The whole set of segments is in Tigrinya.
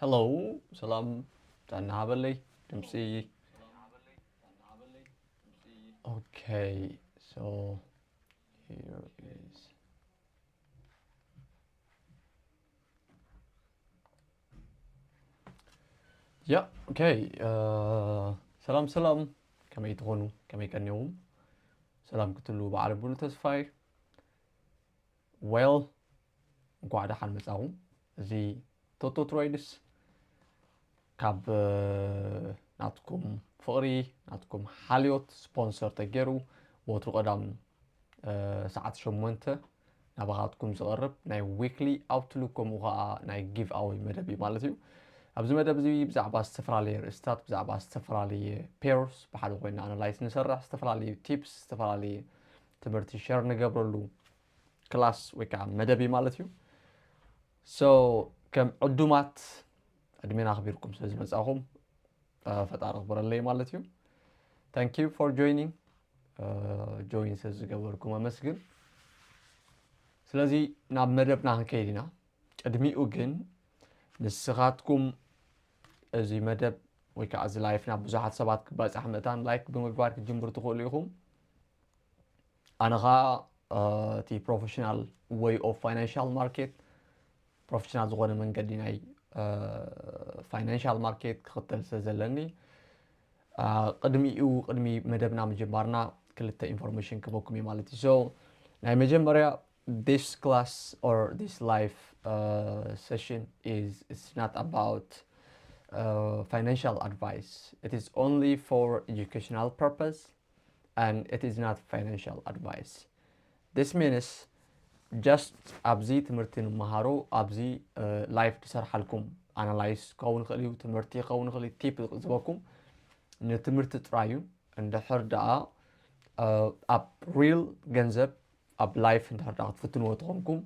Hello, ሰላም፣ ጥዕና ሃበለይ። ድምፂ። Okay, so here is. Yeah, okay. Uh, ሰላም ሰላም፣ ከመይ ትኾኑ? ከመይ ቀኒኹም? ሰላም ክትሉ በዓል ሙሉ ተስፋይ። Well፣ እንኳዕ ደሓን መጻኹም። እዚ ቶቶ ትሬድስ ካብ ናትኩም ፍቕሪ፣ ናትኩም ሓልዮት ስፖንሰር ተገይሩ፣ ወትሩ ቀዳም ሰዓት ሸሞንተ ናባኻትኩም ዝቐርብ ናይ ዊክሊ ኣውትሉክ፣ ከምኡ ኸዓ ናይ ጊቭ ኣወይ መደብ እዩ ማለት እዩ። ኣብዚ መደብ እዚ ብዛዕባ ዝተፈላለየ ርእስታት፣ ብዛዕባ ዝተፈላለየ ፔርስ ብሓደ ኮይና ኣናላይዝ ንሰርሕ፣ ዝተፈላለየ ቲፕስ፣ ዝተፈላለየ ትምህርቲ ሸር ንገብረሉ ክላስ ወይ ከዓ መደብ እዩ ማለት እዩ። So ከም ዕዱማት ዕድሜና ኣኽቢርኩም ስለ ዝመጻኹም ፈጣሪ ክብረለይ ማለት እዩ። Thank you for joining። ጆይን ስለ ዝገበርኩም ኣመስግን። ስለዚ ናብ መደብና ክንከይድ ኢና። ቅድሚኡ ግን ንስኻትኩም እዚ መደብ ወይ ከዓ እዚ ላይፍ ናብ ብዙሓት ሰባት ክባፃሕ ምእታን ላይክ ብምግባር ክትጅምሩ ትኽእሉ ኢኹም። ኣነ ኸዓ እቲ ፕሮፌሽናል ወይ ኦፍ ፋይናንሻል ማርኬት፣ ፕሮፌሽናል ዝኾነ መንገዲ ናይ ፋይናንሻል ማርኬት ክኽተል ስለ ዘለኒ፣ ቅድሚኡ ቅድሚ መደብና ምጅማርና ክልተ ኢንፎርሜሽን ክበኩም እዩ ማለት እዩ። So ናይ መጀመርያ፣ this class or this live uh, session is, it's not about uh, financial advice. It is only for educational purpose and it is not financial advice. This means just ኣብዚ ትምህርቲ ንመሃሮ፣ ኣብዚ ላይፍ ዝሰርሓልኩም፣ ኣናላይስ ክኸውን ይኽእል እዩ፣ ትምህርቲ ክኸውን ይኽእል እዩ፣ ቲፕ ዝበኩም ንትምህርቲ ጥራይ እዩ። እንድሕር ደኣ ኣብ ሪል ገንዘብ ኣብ ላይፍ እንድሕር ደኣ ክትፍትንዎ ተኾንኩም፣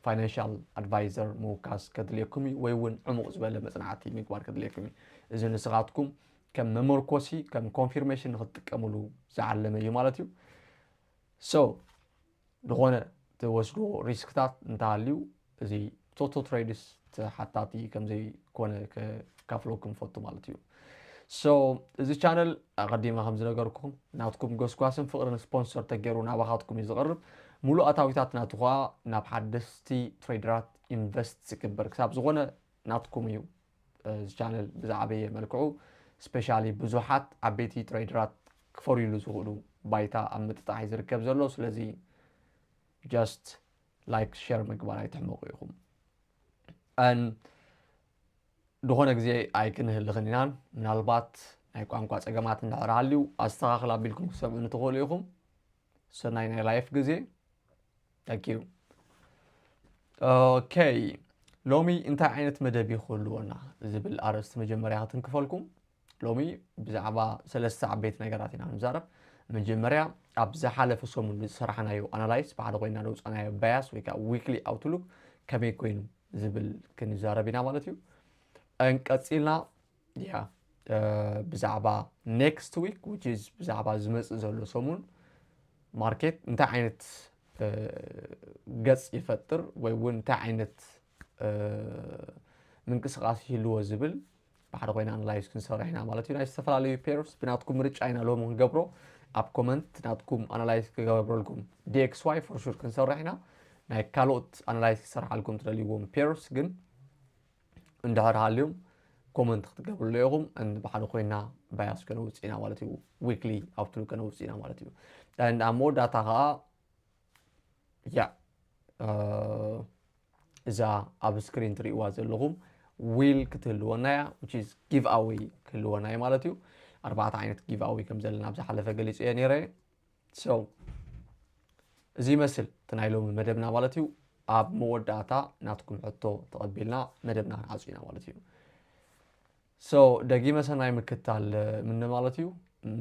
ፋይናንሻል ኣድቫይዘር ምውካስ ከድልየኩም እዩ፣ ወይ እውን ዕሙቕ ዝበለ መፅናዕቲ ምግባር ከድልየኩም እዩ። እዚ ንስኻትኩም ከም መመርኮሲ፣ ከም ኮንፊርሜሽን ንክትጥቀምሉ ዝዓለመ እዩ ማለት እዩ። So ዝኾነ ትወስድዎ ሪስክታት እንተሃልዩ፣ እዚ ቶቶ ትሬድስ ተሓታቲ ከም ዘይኮነ ከካፍለኩም ፈቱ ማለት እዩ። So እዚ ቻነል ኣቐዲመ ከም ዝነገርኩም ናትኩም ጎስጓስን ፍቕርን ስፖንሰር ተገይሩ ናባኻትኩም እዩ ዝቐርብ። ሙሉእ ኣታዊታት ናቱ ኸዓ ናብ ሓደስቲ ትሬደራት ኢንቨስት ዝግበር ክሳብ ዝኾነ ናትኩም እዩ። እዚ ቻነል ብዝዓበየ መልክዑ ስፔሻሊ ብዙሓት ዓበይቲ ትሬደራት ክፈርዩሉ ዝኽእሉ ባይታ ኣብ ምጥጣሕ እዩ ዝርከብ ዘሎ። ስለዚ just ላይክ ሸር ምግባር ኣይትሕመቑ ኢኹም። And ዝኾነ ግዜ ኣይክንህልኽን ኢናን፣ ምናልባት ናይ ቋንቋ ፀገማት እንድሕር ሃልዩ ኣስተኻኽል ኣቢልኩም ክሰምዑኒ ትኽእሉ ኢኹም። ሰናይ ናይ ላይፍ ግዜ። Thank you። Okay፣ ሎሚ እንታይ ዓይነት መደብ እዩ ክህልወና ዝብል ኣርእስቲ መጀመርያ ክትንክፈልኩም። ሎሚ ብዛዕባ ሰለስተ ዓበይቲ ነገራት ኢና ንዛረብ። መጀመርያ ኣብ ዝሓለፈ ሰሙን ዝሰራሕናዮ ኣናላይስ ብሓደ ኮይና ዘውፃናዮ ባያስ ወይ ከዓ ዊክሊ ኣውትሉክ ከመይ ኮይኑ ዝብል ክንዛረብ ኢና ማለት እዩ። And ቀፂልና ያ ብዛዕባ ኔክስት ዊክ which is ብዛዕባ ዝመፅእ ዘሎ ሰሙን ማርኬት እንታይ ዓይነት ገፅ ይፈጥር ወይ እውን እንታይ ዓይነት ምንቅስቃስ ይህልዎ ዝብል ብሓደ ኮይና ኣናላይዝ ክንሰርሕ ኢና ማለት እዩ። ናይ ዝተፈላለዩ ፔርስ ብናትኩም ምርጫ ኢና ሎሚ ክንገብሮ። ኣብ ኮመንት ናትኩም ኣናላይዝ ክገብረልኩም ዲኤክስዋይ ፎር ሹር ክንሰርሕ ኢና። ናይ ካልኦት ኣናላይዝ ክሰርሓልኩም ትደልይዎም ፔርስ ግን እንድሕር ሃልዮም ኮመንት ክትገብርሉ ኢኹም። And ብሓደ ኮይና ባያስ ከነውፅእ ኢና ማለት እዩ። ዊክሊ ኣውትሉክ ከነውፅእ ኢና ማለት እዩ። And ኣብ መወዳእታ ከዓ ያ እዛ ኣብ ስክሪን ትርእይዋ ዘለኹም ዊል ክትህልወና እያ፣ which is ጊቭ ኣዌይ ክህልወና እዩ ማለት እዩ። ኣርባዕተ ዓይነት ጊቭ ኣዌይ ከም ዘለና ኣብ ዝሓለፈ ገሊፀ እየ ነይረ። So እዚ ይመስል እቲ ናይ ሎሚ መደብና ማለት እዩ። ኣብ መወዳእታ ናትኩም ሕቶ ተቐቢልና መደብና ክንዓፁ ኢና ማለት እዩ። So ደጊመ ሰናይ ምክታል ምነ ማለት እዩ።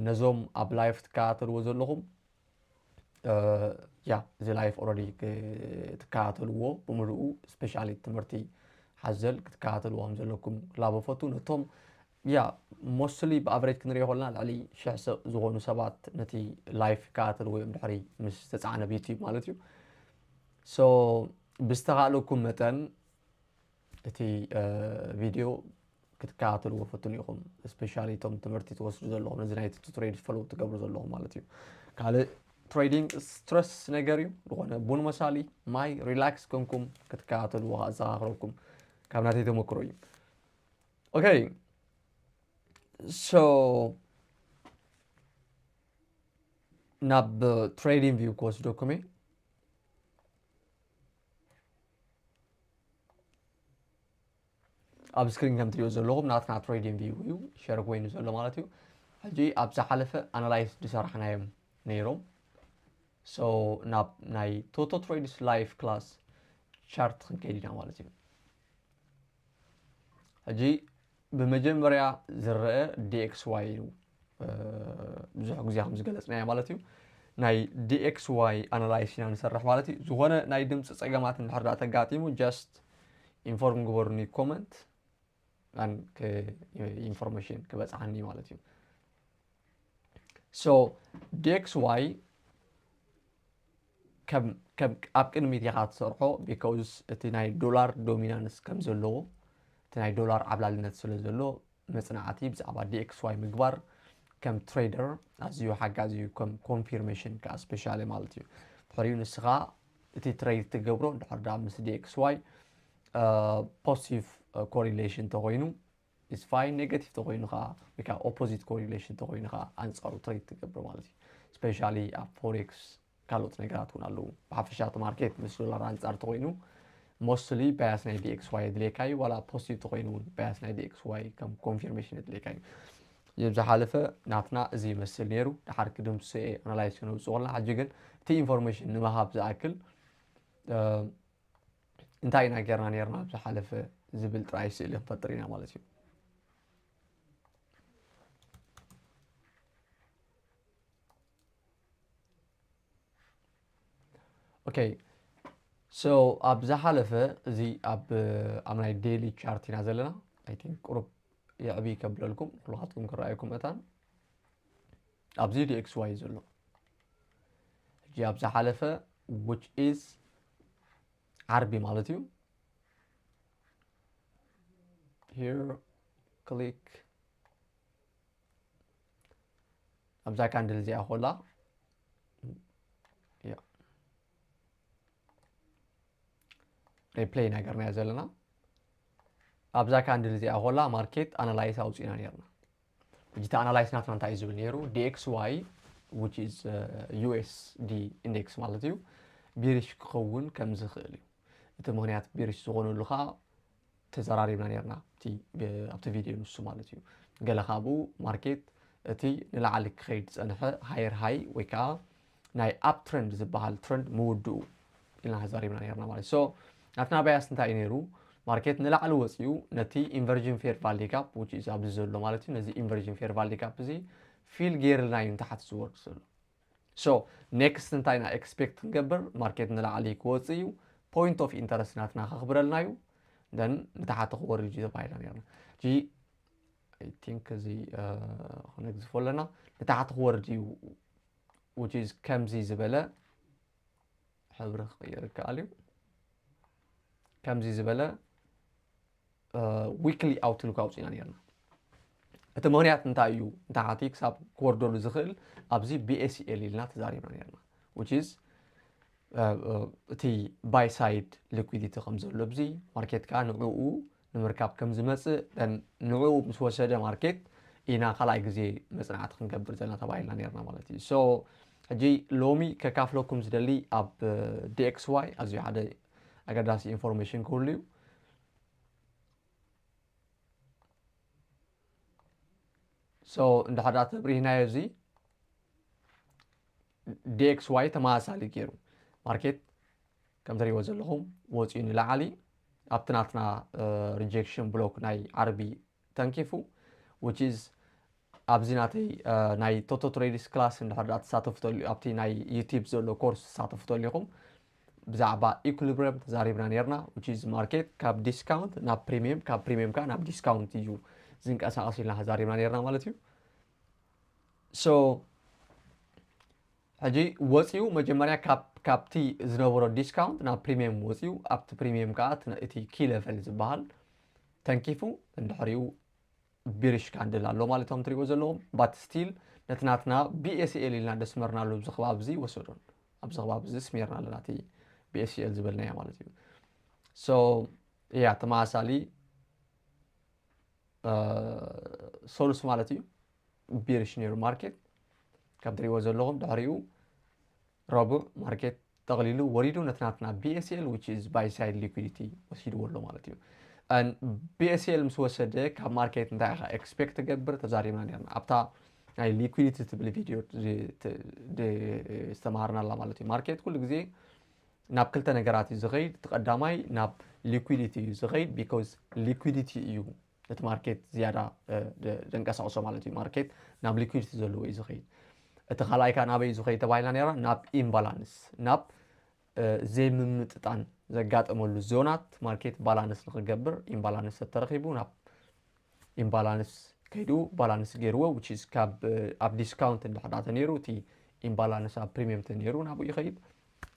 ነዞም ኣብ ላይፍ ትከታተልዎ ዘለኹም ያ እዚ ላይፍ ኦረዲ ክትከታተልዎ ብምልኡ ስፔሻሊ ትምህርቲ ሓዘል ክትከታተልዎ ከም ዘለኩም ላበፈቱ ነቶም ያ ሞስትሊ ብኣቨሬጅ ክንሪኦ ከለና ልዕሊ ሽሕ ሰብ ዝኾኑ ሰባት ነቲ ላይፍ ይከታተልዎ እዮም ድሕሪ ምስ ተፃዕነ ብዩቲዩብ ማለት እዩ። So ብዝተኻእለኩም መጠን እቲ ቪድዮ ክትከታተልዎ ፈትኑ ኢኹም። ስፔሻሊ እቶም ትምህርቲ ትወስዱ ዘለኹም፣ ነዚ ናይ ቱቶሪያል ፎሎ ትገብሩ ዘለኹም ማለት እዩ። ካልእ ትሬዲንግ ስትረስ ነገር እዩ። ዝኾነ ቡን መሳሊ ማይ ሪላክስ ኮንኩም ክትከታተልዎ ከዘኻኽረኩም ካብ ናተይ ተመክሮ እዩ። ኦኬ፣ ሶ ናብ ትሬዲንግ ቪው ክወስደኩም እየ። ኣብ ስክሪን ከም ትሪኦ ዘለኹም ናትና ትሬዲንግ ቪው እዩ ሸር ኮይኑ ዘሎ ማለት እዩ። ሕጂ ኣብ ዝሓለፈ ኣናላይዝ ዝሰራሕናዮም ነይሮም። ሶ ናብ ናይ ቶቶ ትሬድስ ላይቭ ክላስ ቻርት ክንከይድ ኢና ማለት እዩ። ሕጂ ብመጀመርያ ዝረአ ዲኤክስዋይ እዩ። ብዙሕ ግዜ ከም ዝገለፅናዮ ማለት እዩ። ናይ ዲኤክስዋይ ኣናላይስ ኢና ንሰርሕ ማለት እዩ። ዝኾነ ናይ ድምፂ ፀገማት እንድሕር ዳ ተጋጢሙ ጀስት ኢንፎርም ግበሩኒ ኮመንት፣ ኣን ኢንፎርሜሽን ክበፅሓኒ ማለት እዩ። ሶ ዲኤክስዋይ ከም ከም ኣብ ቅድሚት ኢኻ ትሰርሖ፣ ቢካውዝ እቲ ናይ ዶላር ዶሚናንስ ከም ዘለዎ፣ እቲ ናይ ዶላር ዓብላልነት ስለ ዘሎ፣ መጽናዕቲ ብዛዕባ ዲኤክስዋይ ምግባር ከም ትሬደር ኣዝዩ ሓጋዚ እዩ፣ ከም ኮንፊርሜሽን ከዓ ስፔሻሊ ማለት እዩ። ድሕሪኡ ንስኻ እቲ ትሬድ ትገብሮ እንድሕር ደኣ ምስ ዲኤክስዋይ ፖዚቲቭ ኮሪሌሽን ተኮይኑ ኢትስ ፋይን፣ ኔጋቲቭ ተኮይኑ ከዓ ወይ ከዓ ኦፖዚት ኮሪሌሽን ተኮይኑ ከዓ ኣንጻሩ ትሬድ ትገብር ማለት እዩ። ስፔሻሊ ኣብ ፎሬክስ ካልኦት ነገራት እውን ኣለዉ። ብሓፈሻ እቲ ማርኬት ምስ ዶላር ኣንጻር ተኮይኑ ሞስትሊ ባያስ ናይ ዲኤክስዋይ የድልየካ እዩ፣ ዋላ ፖዚቲቭ ተኮይኑ እውን ባያስ ናይ ዲኤክስዋይ ከም ኮንፊርሜሽን የድልየካ እዩ። ዝሓለፈ ናትና እዚ ይመስል ነይሩ። ድሓር ክድምስሶ እየ ኣናላይዝ ክነውፅእ ከለና፣ ሕጂ ግን እቲ ኢንፎርሜሽን ንምሃብ ዝኣክል እ፣ እንታይ ኢና ጌርና ነይርና ኣብ ዝሓለፈ ዝብል ጥራይ ስእሊ ክንፈጥር ኢና ማለት እዩ። ኦኬ፣ ሶ ኣብ ዝሓለፈ እዚ ኣብ ኣብ ናይ ዴይሊ ቻርት ኢና ዘለና። ኣይ ቲንክ ቁሩብ የዕብይ ከብለልኩም፣ ንኩልኻትኩም ክረኣየኩም መታን ኣብዚ ዲኤክስዋይ እዩ ዘሎ። ሕጂ ኣብ ዝሓለፈ which is ዓርቢ ማለት እዩ። ሂር ክሊክ ኣብዛ ካንድል እዚኣ ኮላ ያ ሪፕሌይ ነገርናዮ ዘለና። ኣብዛ ካንድል እዚኣ ኮላ ማርኬት ኣናላይስ ኣውፂእና ነርና። ሕጂ እቲ ኣናላይስ ናትና እንታይ እዩ ዝብል ነይሩ? ዲኤክስዋይ which is ዩኤስዲ ኢንዴክስ ማለት እዩ፣ ቢሪሽ ክኸውን ከም ዝኽእል እዩ። እቲ ምኽንያት ቢሪሽ ዝኾነሉ ከዓ ተዘራሪብና ነርና ኣብቲ ቪድዮ ንሱ ማለት እዩ። ገለ ካብኡ ማርኬት እቲ ንላዕሊ ክኸይድ ዝፀንሐ ሃየር ሃይ ወይ ከዓ ናይ ኣፕ ትረንድ ዝበሃል ትረንድ ምውድኡ ኢልና ተዛሪብና ነርና ማለት እዩ። ሶ ናትና ባያስ እንታይ እዩ ነይሩ? ማርኬት ንላዕሊ ወፂኡ ነቲ ኢንቨርዥን ፌር ቫሊ ጋፕ which is ኣብዚ ዘሎ ማለት እዩ፣ ነዚ ኢንቨርዥን ፌር ቫሊ ጋፕ እዚ ፊል ገይርልና እዩ ንታሕቲ ዝወርድ ዘሎ። ሶ ኔክስት እንታይ ኢና ኤክስፔክት ክንገብር? ማርኬት ንላዕሊ ክወፅእ እዩ። ፖይንት ኦፍ ኢንተረስት ናትና ከኽብረልና እዩ። ደን ንታሕቲ ክወርድ እዩ ተባሂልና ነርና። ሕጂ ኣይ ቲንክ እዚ ክነግዝፎ ኣለና። ንታሕቲ ክወርድ እዩ which is ከምዚ ዝበለ ሕብሪ ክቕየር ይከኣል እዩ። ከምዚ ዝበለ ዊክሊ ኣውትሉክ ኣውፂና ነርና። እቲ ምኽንያት እንታይ እዩ? ንታሕቲ ክሳብ ክወርደሉ ዝኽእል ኣብዚ ቢኤስኤል ኢልና ተዛሪብና ነርና። Which is እቲ ባይ ሳይድ ሊኩዊዲቲ ከም ዘሎ ኣብዚ ማርኬት ከዓ ንዕኡ ንምርካብ ከም ዝመፅእ ደን ንዕኡ ምስ ወሰደ ማርኬት ኢና ካልኣይ ግዜ መፅናዕቲ ክንገብር ዘለና ተባሂልና ነርና ማለት እዩ። ሶ ሕጂ ሎሚ ከካፍለኩም ዝደሊ ኣብ ዲኤክስዋይ ኣዝዩ ሓደ ኣገዳሲ ኢንፎርሜሽን ክህሉ እዩ። ሶ እንድሕር ደኣ ተብሪህናዮ እዚ ዲኤክስዋይ ተመሳሳሊ ገይሩ ማርኬት ከም ትሪእዎ ዘለኹም ወፂኡ ንላዕሊ ኣብቲ ናትና ሪጀክሽን ብሎክ ናይ ዓርቢ ተንኪፉ which is ኣብዚ ናተይ ናይ ቶቶ ትሬድስ ክላስ እንድሕር ደኣ ትሳተፉ ተልዩ ኣብቲ ናይ ዩቲብ ዘሎ ኮርስ ትሳተፉ ተልዩኹም ብዛዕባ ኢኩሊብሪየም ተዛሪብና ነርና which is ማርኬት ካብ ዲስካውንት ናብ ፕሪሚየም ካብ ፕሪሚየም ከዓ ናብ ዲስካውንት እዩ ዝንቀሳቐስ ኢልና ተዛሪብና ነርና ማለት እዩ። ሶ ሕጂ ወፂኡ መጀመርያ ካብ ካብቲ ዝነበሮ ዲስካውንት ናብ ፕሪሚየም ወፂኡ ኣብቲ ፕሪሚየም ከዓ እቲ ኪ ለቨል ዝበሃል ተንኪፉ እንድሕሪኡ ቢሪሽ ካንድል ኣሎ ማለት እዮም ትሪእዎ ዘለኹም but still ነቲ ናትና BSL ኢልና ደስመርናሉ ኣብዚ ከባቢ እዚ ወሰዶን ኣብዚ ከባቢ እዚ ስሜርና ኣለና እቲ BSL ዝበልናዮ ማለት እዩ so እያ ተመሳሳሊ ሰሉስ ማለት እዩ ቢሪሽ ነይሩ ማርኬት ከም ትሪእዎ ዘለኹም ድሕሪኡ ረቡዕ ማርኬት ጠቕሊሉ ወሪዱ ነቲ ናትና BSL which is buy side liquidity ወሲድዎ ኣሎ ማለት እዩ BSL ምስ ወሰደ ካብ ማርኬት እንታይ ኢኻ ኤክስፔክት ትገብር ተዛሪብና ነርና ኣብታ ናይ ሊኩዲቲ ትብል ቪድዮ ዝተማሃርናላ ማለት እዩ ማርኬት ኩሉ ግዜ ናብ ክልተ ነገራት እዩ ዝኸይድ እቲ ቀዳማይ ናብ ሊኩዲቲ እዩ ዝኸይድ because ሊኩዲቲ እዩ እቲ ማርኬት ዝያዳ ዘንቀሳቕሶ ማለት እዩ ማርኬት ናብ ሊኩዲቲ ዘለዎ እዩ ዝኸይድ እቲ ካልኣይ ከዓ ናበይ እዩ ዝኸይድ ተባሂልና ነራ ናብ ኢምባላንስ ናብ ዘይምምጥጣን ዘጋጠመሉ ዞናት ማርኬት ባላንስ ንክገብር ኢምባላንስ ተተረኪቡ ናብ ኢምባላንስ ከይዱ ባላንስ ገይርዎ which is ካብ ኣብ ዲስካውንት እንድሕር ተነይሩ እቲ ኢምባላንስ ኣብ ፕሪሚየም ተነይሩ ናብኡ ይኸይድ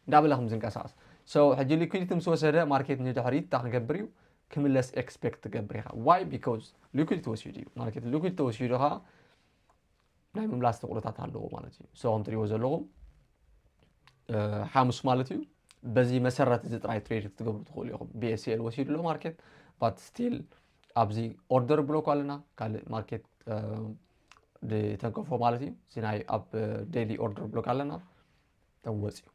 እንዳበለ ከም ዝንቀሳቀስ so ሕጂ ሊኩዲቲ ምስ ወሰደ ማርኬት ንድሕሪት እንታይ ክገብር እዩ ክምለስ ኤክስፔክት ትገብር ኢኻ why because ሊኩዲቲ ወሲዱ እዩ ማርኬት ሊኩዲቲ ተወሲዱ ከዓ ናይ ምምላስ ተኽእሎታት ኣለዎ ማለት እዩ so ከም ትሪእዎ ዘለኹም ሓሙስ ማለት እዩ በዚ መሰረት እዚ ጥራይ ትሬድ ክትገብሩ ትኽእሉ ኢኹም BSL ወሲዱ ኣሎ ማርኬት but still ኣብዚ ኦርደር ብሎክ ኣለና ካልእ ማርኬት ተንከፎ ማለት እዩ እዚ ናይ ኣብ ዴይሊ ኦርደር ብሎክ ኣለና ተወፅዩ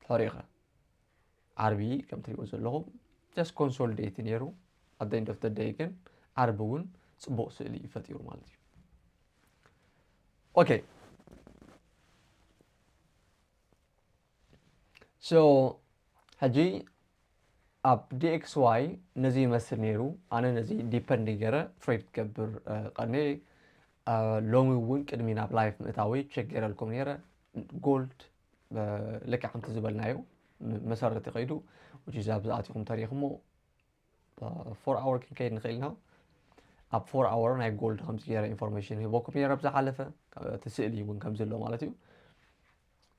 ተሪኸ ዓርቢ ከም ትሪእዎ ዘለኹም just ኮንሶሊዴት ነይሩ at the end of the day ግን ዓርቢ እውን ፅቡቕ ስእሊ እዩ ፈጢሩ ማለት እዩ okay so ሕጂ ኣብ DXY ነዚ ይመስል ነይሩ ኣነ ነዚ ዲፐንድ ገረ ትሬድ ክገብር ቀንየ ሎሚ እውን ቅድሚ ናብ ላይፍ ምእታወይ ቸክ ገይረልኩም ነይረ ጎልድ ልክዕ ከምቲ ዝበልናዮ መሰረት ይኸይዱ which is ኣብዚ ኣቲኹም ተሪኽሞ ፎር ኣወር ክንከይድ ንኽእል ኢና ኣብ ፎር ኣወር ናይ ጎልድ ከምዚ ገይረ ኢንፎርሜሽን ሂቦኩም ነይረ ብዝሓለፈ እቲ ስእሊ እውን ከምዚ ኣሎ ማለት እዩ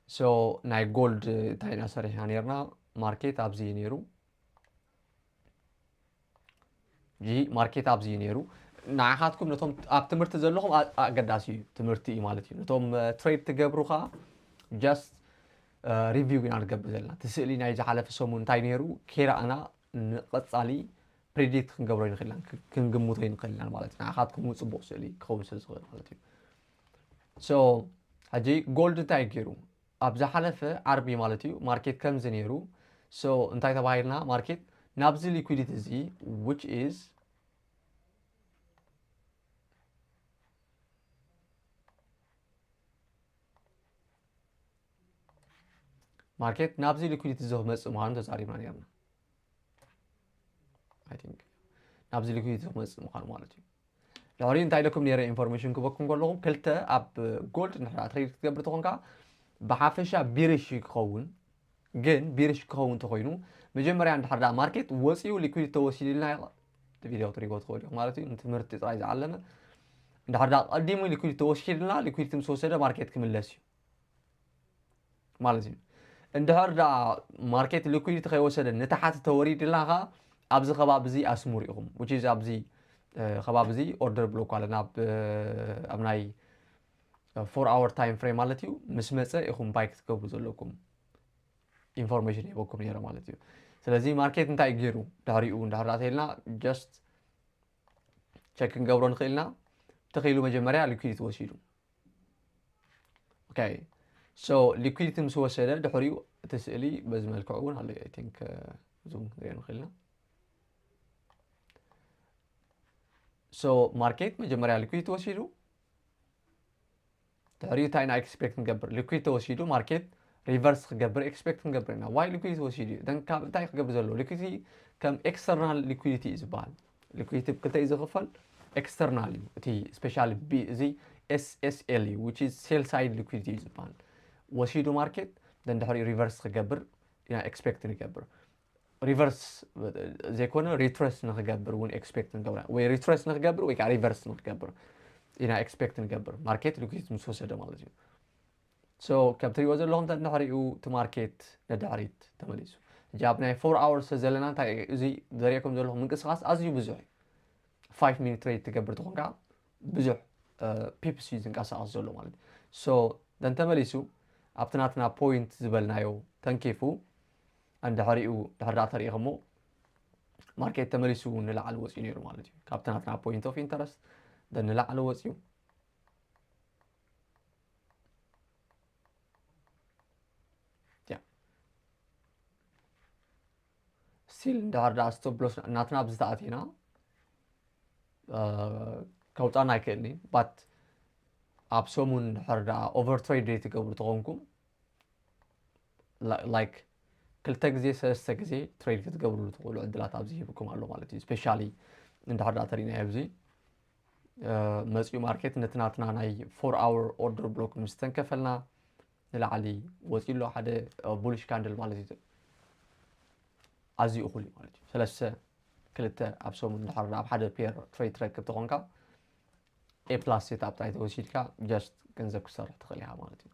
so ናይ ጎልድ እንታይ ኢና ሰሪሕና ነርና ማርኬት ኣብዚ እዩ ነይሩ ጂ ማርኬት ኣብዚ እዩ ነይሩ ንዓኻትኩም ነቶም ኣብ ትምህርቲ ዘለኹም ኣገዳሲ እዩ ትምህርቲ እዩ ማለት እዩ ነቶም ትሬድ ትገብሩ ከዓ just ሪቪው ኢና ንገብር ዘለና እቲ ስእሊ ናይ ዝሓለፈ ሰሙን እንታይ ነይሩ ከይረኣና ንቐፃሊ ፕሪዲክት ክንገብሮ ይንኽእል ኢና ክንግምቶ ይንኽእል ኢና ማለት እዩ ንዓኻትኩም እውን ፅቡቕ ስእሊ ክኸውን ስለ ዝኽእል ማለት እዩ so ሕጂ ጎልድ እንታይ ገይሩ ኣብ ዝሓለፈ ዓርቢ ማለት እዩ ማርኬት ከምዚ ነይሩ so እንታይ ተባሂልና ማርኬት ናብዚ ሊኩዲቲ እዚ which is ማርኬት ናብዚ ሊኩዲቲ እዚ ክመፅእ ምዃኑ ተዛሪብና ነርና ናብዚ ሊኩዲቲ ክመፅእ ምዃኑ ማለት እዩ ድሕሪኡ እንታይ ኢለኩም ነይረ ኢንፎርሜሽን ክበኩም ከለኹም ክልተ ኣብ ጎልድ ንሕዳ ትሬድ ክትገብር ተኾንካ ብሓፈሻ ቢርሽ ክኸውን ግን ቢርሽ ክኸውን ተኮይኑ መጀመርያ እንድሕር ዳ ማርኬት ወፂኡ ሊኩዲቲ ተወሲድልና ቪዲዮ ትሪቦ ትኽእል ኢኹም ማለት እዩ ንትምህርቲ ጥራይ ዝዓለመ እንድሕር ዳ ቀዲሙ ሊኩዲቲ ተወሲድልና ሊኩዲቲ ምስ ወሰደ ማርኬት ክምለስ እዩ ማለት እዩ እንድሕር ዳ ማርኬት ሊኩዲቲ ከይወሰደ ንታሓቲ ተወሪድልና ኸ ኣብዚ ከባቢ እዚ ኣስሙር ኢኹም which is ኣብዚ ከባቢ እዚ ኦርደር ብሎክ ኣለና ኣብ ናይ ፎር ኣወር ታይም ፍሬም ማለት እዩ ምስ መፀ ኢኹም ባይ ክትገብሩ ዘለኩም ኢንፎርሜሽን ሂበኩም ነይረ ማለት እዩ ስለዚ ማርኬት እንታይ ገይሩ ድሕሪኡ እንድሕር ተልና just ቸክ ክንገብሮ ንኽእልና ተኽኢሉ መጀመርያ ሊኩዲቲ ወሲዱ okay so ሊኩዲቲ ምስ ወሰደ ድሕሪኡ እቲ ስእሊ በዚ መልክዑ እውን ኣሎ I think ዙም ክንሪኦ ንኽእልና so ማርኬት መጀመርያ ሊኩዲቲ ወሲዱ ድሕሪኡ እንታይ ኢና ኤክስፔክት ንገብር ሊኩዲቲ ተወሲዱ ማርኬት ሪቨርስ ክገብር ኤክስፔክት ክንገብር ኢና why ሊኩዲቲ ተወሲዱ እዩ then ካብ እንታይ ክገብር ዘለዎ ሊኩዲቲ ከም ኤክስተርናል ሊኩዲቲ እዩ ዝበሃል ሊኩዲቲ ብክልተ እዩ ዝኽፈል ኤክስተርናል እዩ እቲ ስፔሻሊ እዚ SSL እዩ which is sell side liquidity እዩ ዝበሃል ወሲዱ ማርኬት then ድሕሪኡ ሪቨርስ ክገብር ኢና ኤክስፔክት ንገብር ሪቨርስ ዘይኮነ ሪትረስ ንክገብር እውን ኤክስፔክት ንገብር ወይ ሪትረስ ንክገብር ወይ ከዓ ሪቨርስ ንክገብር ኢና ኤክስፔክት ንገብር ማርኬት ሊኩዲቲ ምስ ወሰደ ማለት እዩ So ከም ትሪእዎ ዘለኹም እንድሕሪኡ እቲ ማርኬት ንድሕሪት ተመሊሱ። ሕጂ ኣብ ናይ four hours ዘለና እንታይ እዩ? እዚ ዘርእየኩም ዘለኹ ምንቅስቃስ ኣዝዩ ብዙሕ እዩ። Five minute trade ትገብር ተኾንካ ብዙሕ pips እዩ ዝንቀሳቀስ ዘሎ ማለት እዩ። So ደን ተመሊሱ ኣብቲ ናትና point ዝበልናዮ ተንኪፉ እንድሕሪኡ ድሕር ዳኣ ተሪኢኹሞ ማርኬት ተመሊሱ ንላዕሊ ወፂኡ ነይሩ ማለት እዩ። ካብቲ ናትና point of interest ደን ንላዕሊ ወፂኡ still እንድሕር ዳኣ stop loss ናትና ኣብዚ ተኣቲና ከውፃና ኣይክእልን እዩ። But ኣብ ሰሙን እንድሕር ዳኣ over trade ትገብሩ ተኾንኩም like ክልተ ግዜ ሰለስተ ግዜ trade ክትገብርሉ ትኽእሉ ዕድላት ኣብዚ ሂብኩም ኣሎ ማለት እዩ። Especially እንድሕር ዳኣ ተሪእናዮ ኣብዚ መፂኡ ማርኬት ነቲ ናትና ናይ four hour order block ምስ ተንከፈልና ንላዕሊ ወፂኡ ኣሎ ሓደ bullish candle ማለት እዩ። ኣዝዩ እኹል እዩ ማለት እዩ። ሰለስተ ክልተ ኣብ ሰሙን እንድሕር ኣብ ሓደ pair trade ትረክብ ተኾንካ A plus setup ጥራይ ተወሲድካ just ገንዘብ ክሰርሕ ትኽእል ኢኻ ማለት እዩ።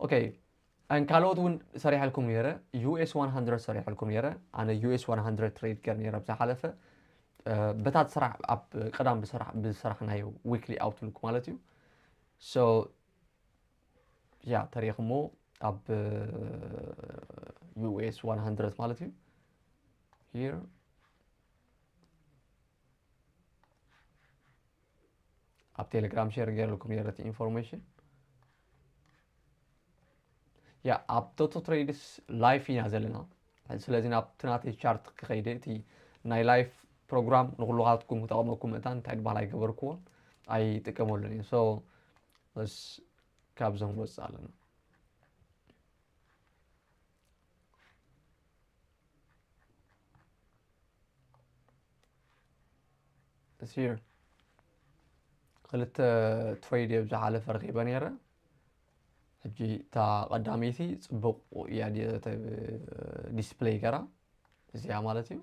Okay and ካልኦት እውን ሰሪሐልኩም ነይረ። US one hundred ሰሪሐልኩም ነይረ። ኣነ US one hundred trade ገር ነይረ ብዝሓለፈ በታት ስራሕ ኣብ ቀዳም ብስራሕ ብስራሕናዮ weekly outlook ማለት እዩ። So ያ ተሪኽሞ ኣብ US one hundred ማለት እዩ። Here ኣብ ቴሌግራም share ገይረልኩም ነይረ እቲ information። ያ ኣብ ቶቶ trades live ኢና ዘለና። ስለዚ ናብቲ ናተይ chart ክኸይደ እቲ ናይ live program ንኩሉኻትኩም ክጠቕመኩም መታን እንታይ ድባል ኣይገበርክዎን ኣይጥቀመሉን እየ። So ስ ካብዞም ወፅእ ኣለና። Here ክልተ trade እየ ብዝሓለፈ ረኺበ ነይረ። ሕጂ እታ ቀዳመይቲ ፅቡቕ እያ display ገራ እዚኣ ማለት እዩ።